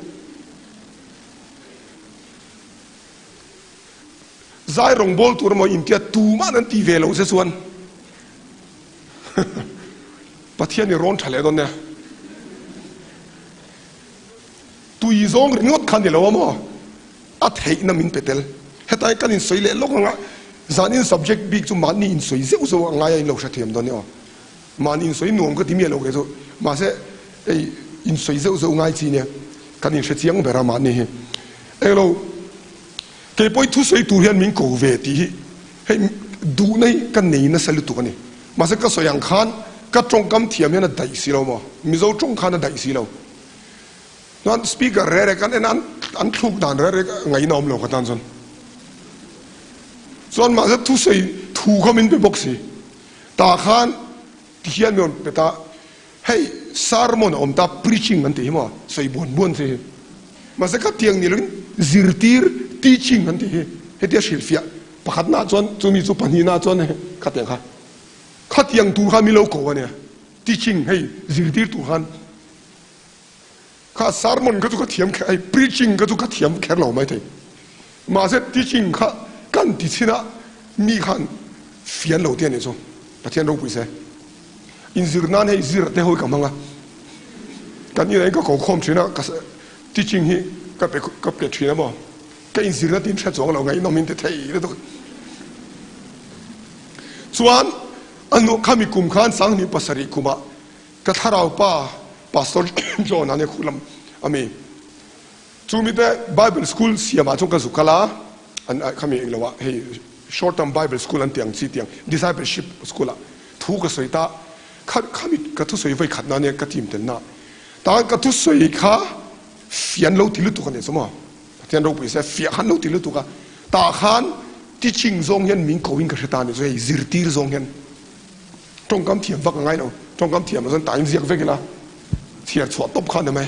zai rawngbawl tur emaw intia tuman an ti ve lo che chuan Pathian i rawn tha leh dawn nia. Tui zawng ringawt kha ni lo a maw? A theihna min pe tel. Hetai kan insawi leh lawk anga zanin subject bik chu mahni insawi zeuh zeuh a ngai a inlo hrethiam dawn nia aw. Mahni insawi nuam ka ti miah lo kei chu. Mahse hei insawi zeuh zeuh ngai chi nia kan inhre chiang ber a mahni hi. Englo kei pawh i thusawi tur hian min ko ve tih hi hei duhna hi ka nei nasa lutuk a ni. Mahse ka sawi ang khan ka tawngkam thiam hian a daih si lo maw? Mizo tawng khan a daih si lo. Chuan speaker re re kan en a an thluk dan re re ngaihna awm lo ka tan chuan. Chuan mahse thusawi thu kha min pe bawk si. Tah khan ti hian min rawn pe ta, hei sermon a awm ta preaching an tih hi maw sawi buan buan che hi. Mahse kha tiang ni loin zirtir teaching an tih hi hetia hrilhfiah pakhatnaah chuan chumi chu pahnihnaah chuan khatiang kha khatiang tur kha min lo ko a nia teaching hei zirtir tur khan. Kha sermon kha chu ka thiam kher, hei preaching kha chu ka thiam kher lo maithei. Mahse teaching kha kan ti chhin a, mi khan fian lo te a nih chu. Pathian ropui se. Inzir nan hei zir te ho hi ka hmang a. Kan inah hian ka ko khawm thin a, ka teaching hi ka pe ka pe thin a maw. Ka inzirna tin hre chuang lo ngaihnawm in ti thei lutuk. Chuan a hnu khami kum khan 27 kumah Ka thlarau pa Pastor John a nia khu lam a mi. Chu mi te Bible school siam ah chuan ka zu kal a, an khami eng lo ah hei short term Bible school an ti ang chi tiang discipleship school ah thu ka sawi ta kha khami ka thusawi vawi khat na nia ka team tel na ta ka thusawi kha fian lo ti lutuk a ni chu maw Pathian ropui se fiah khan lo ti lutuk a tah khan teaching zawng hian min ko in ka hre ta ni chu hei zirtir zawng hian Tawngkam thiam vak a ngai lo. Tawngkam thiam ah chuan tah in ziak vek ila chhiar chhuah tawp kha a ni mai.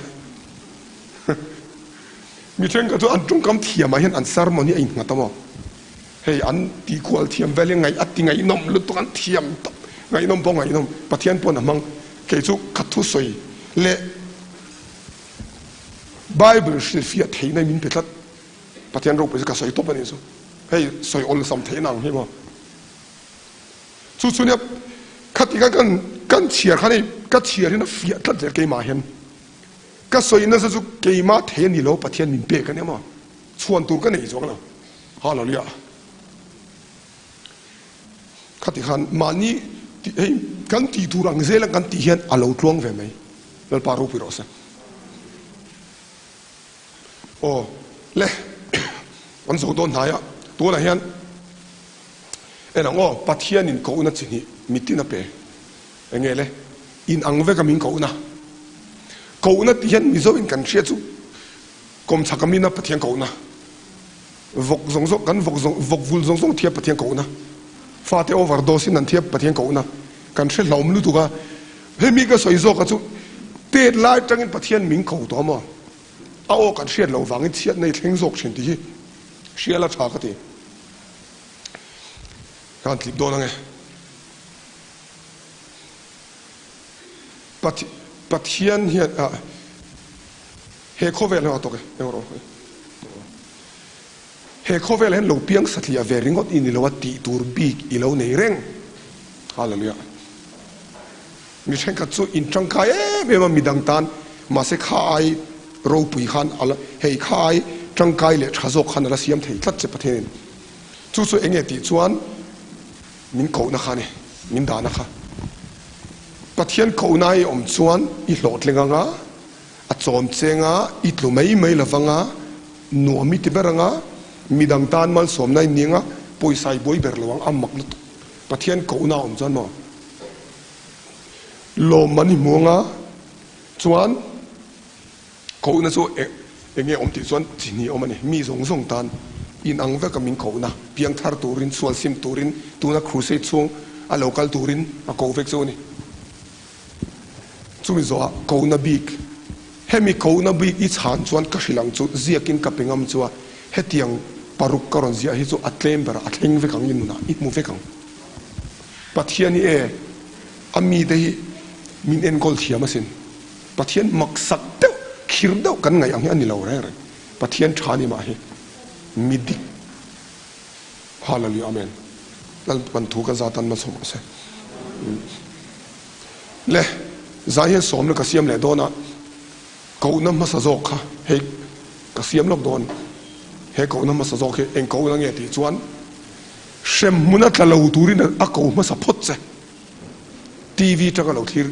Mi thenkhat chu an tawngkam thiam ah hian an sermon hi a innghat a maw? Hei an tih kual thiam vel hi ngaih a ti ngaihnawm lutuk an thiam tawp. Ngaihnawm pawh ngaihnawm. Pathian pawn a hmang. Kei chu ka thusawi leh Bible hrilhfiah theihna min pe tlat. Pathian ropui chu ka sawi tawp a nih chu. Hei sawi awlsam theihna ang hi maw? Chu chu nia khati khan kan kan chhiar khan hei ka chhiar hian a fiah tlat zel keimah hian ka sawi nasa chu keimah thei a ni lo Pathian min pek a nia maw chhuan tur ka nei chuang lo Hallelujah khati khan mahni hei kan tih tur ang zel a kan tih hian a lo tluang ve mai Lalpa ropui rawh se. Aw le an zo dawn hnai a tunah hian en ang aw Pathianin kohna chi hnih mitin a pe eng nge le in ang vek a min kohna kohna tih hian Mizo in kan hria chu kawmchhak a mina Pathian kohna vawk zawng zawng kan vawk zawng vawk vul zawng zawng thia Pathian kohna fate overdose in an thia Pathian kohna kan hre hlawm lutuk a hemi ka sawi zawk a chu tet lai tangin Pathian min ko tawh maw a aw kan hriat loh vangin chhiatna i thleng zawk thin tih hi hrial a tha ka ti. Ka han tlip dawn ange. Pathian hian ah he khawvel hian a tawk e eng rawh he khawvel hian lo piang satliah ve ringawt i ni lo a tih tur bik i lo nei reng. Hallelujah. Mi thenkhat chu in tangkai em em a midang tan mahse kha ai ropui khan a la hei kha ai tangkai leh tha zawk khan a la siam thei tlat che Pathianin. Chu chu eng nge tih chuan min kohna kha a ni, min dahna kha. Pathian kohna i awm chuan i hlawhtling anga, a chawm cheng a, i tlu mai mai lo vang a, nuam i ti ber anga, midang tan malsawmna i ni anga, pawisa i buai ber lo ang, a mak lutuk. Pathian kohna a awm chuan maw? Lawm an i hmu anga. Chuan kohna chu eng nge awm tih chuan chi hnih awm a ni. Mi zawng zawng tan inang veka min kohna, piangthar turin, sual sim turin, tuna crusade chhung a lo kal turin a ko vek chu a ni. Chumi zawhah kohna bik, hemi kohna bik i chhan chuan ka hrilh ang chu ziakin ka pe ngam chu a, hetiang paruk ka rawn ziah hi chu a tlem berah a thleng vek ang i nunah i hmu vek ang. Pathian hi e, a mite hi min enkawl thiam asin. Pathian maksak deuh, khir deuh kan ngaih ang hi a ni lo reng reng. Pathian tha ni mah hi mi dik. Hallelujah Amen. Lalpan thu ka zat an malsawm rawh se. Le, zai hian sawmna ka siam leh dawn a, kohna hmasa zawk kha hei ka siam lawk dawn. He kohna hmasa zawk hi eng kohna nge tih chuan hremhmun a tla lo turin a ko hmasa phawt che. TV atanga lo thlir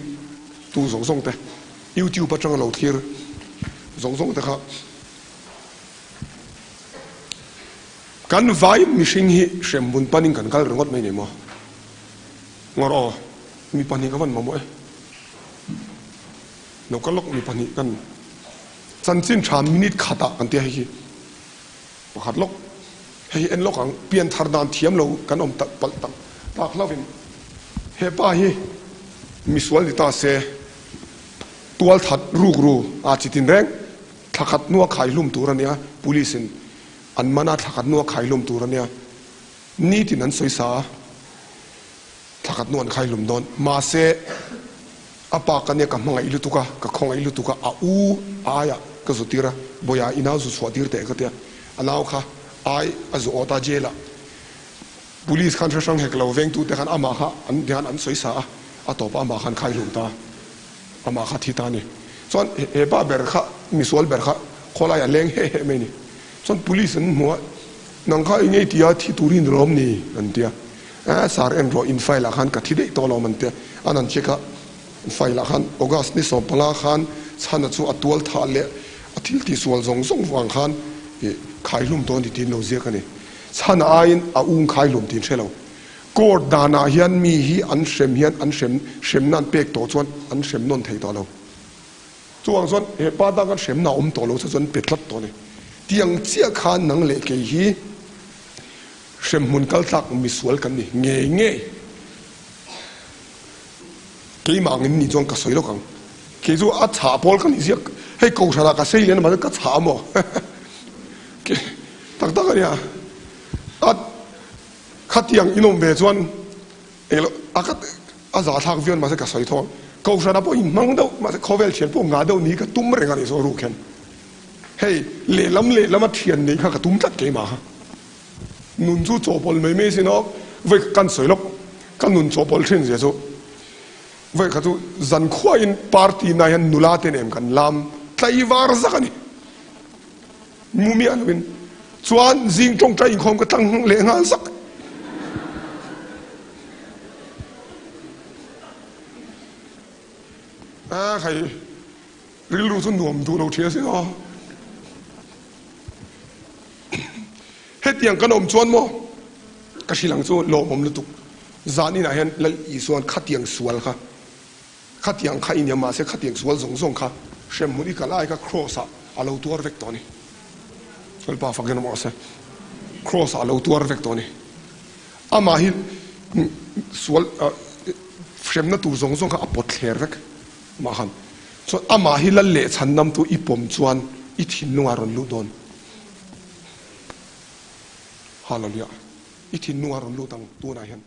tu zawng zawng te, YouTube atanga lo thlir zawng zawng te kha kan vai mihring hi hremhmun panin kan kal ringawt mai ni maw? Ngawr aw, mi pahnih ka van mamawh e. Lo kal lawk mi pahnih kan chanchin tha minute khatah kan tia hei hi pakhat lawk hei hi en lawk ang pianthar dan thiam lo kan awm tak palh tak tak hlauhin hepa hi misual ni ta se tual that ruk ru a chi tin reng thlakhat hnua khaihlum tur ania police in an man a thlakhat hnua khaihlum tur ania Nitin an sawi sa a, thlakhat hnu an khaihlum dawn. Mahse, a pa ka nia ka hmangaih lutuk a, ka khawngaih lutuk a, a u aiah ka zu tir a, Bawiha i nau zu chhuah tir teh ka ti a, a nau kha ai a zu awt a jail ah. Police khan hre hrang hek lo, vengtute khan amah kha an hian an sawi sa a, a tawpah amah khan khaihlum ta a. Amah kha thi ta a ni. Chuan he pa ber kha, misual ber kha khawlaiah leng heh heh mai a ni. Chuan police an hmu a, nang kha eng nge i ti a, thi tur hi ni lawm ni? an ti a. Eh sir en rawh, in file ah khan ka thi daih tawh alawm an ti a. An han check a, file ah khan August ni 15 khan chhana chu a tual thah leh a thil tihsual zawng zawng vang khan ih khaihlum tawh a ni tiin lo ziak a ni. Chhana aiin a ung khaihlum tiin hre lo. Court danah hian mi hi an hrem hian an hrem hremna an pek tawh chuan an hrem nawn thei tawh lo. Chuvang chuan he pa dang kan hremna a awm tawh lo chu chuan pe tlat tawh a ni. Tiang chiah khan nang leh kei hi hremhmun kal tlak misual kan ni ngei ngei. Keimah angin ni chuan ka sawi lawk ang. Kei chu a chhah pawl ka nih ziak. Hei kohhranah ka sei lian a mahse ka chhah a maw? Tak tak a nia. A. Khatiang in awm ve chuan englo a ka a za thlak viau mahse ka sawi tho ang. Kohhrana pawh in hmang deuh mahse khawvel thian pawh ngah deuh ni ka tum reng a nih zawh ruk hian hei lehlam lehlam a thian neih kha ka tum tlat keimah kha. Nun chu chawhpawlh mai mai sin aw vawi kan sawi lawk ka nun chawhpawlh thin zia chu vawi kha chu zankhuain party na hian nula te nen kan lam tlaivar zak a ni. Mu miah loin chuan zing tawngtai inkhawm ka tlang leh nghal zak. A khai rilru chu nuam duh lo thin asin aw. Hetiang kan awm chuan maw ka hrilh ang chu lawmawm lutuk. Zan inah hian Lal Isua'n khatiang sual kha Khatiang kha i nia mahse khatiang sual zawng zawng kha hremhmun i kal ai kha Kraws ah a lo tuar vek tawh a ni. Lalpa fakin awm rawh se. Kraws ah a lo tuar vek tawh a ni. Amah hi sual hremna tur zawng zawng kha a pawt thler vek mah khan. Chuan amah hi lal leh chhan namtu i pawm chuan i thinlungah rawn lut dawn. Hallelujah. I thinlungah rawn lut ang tunah hian.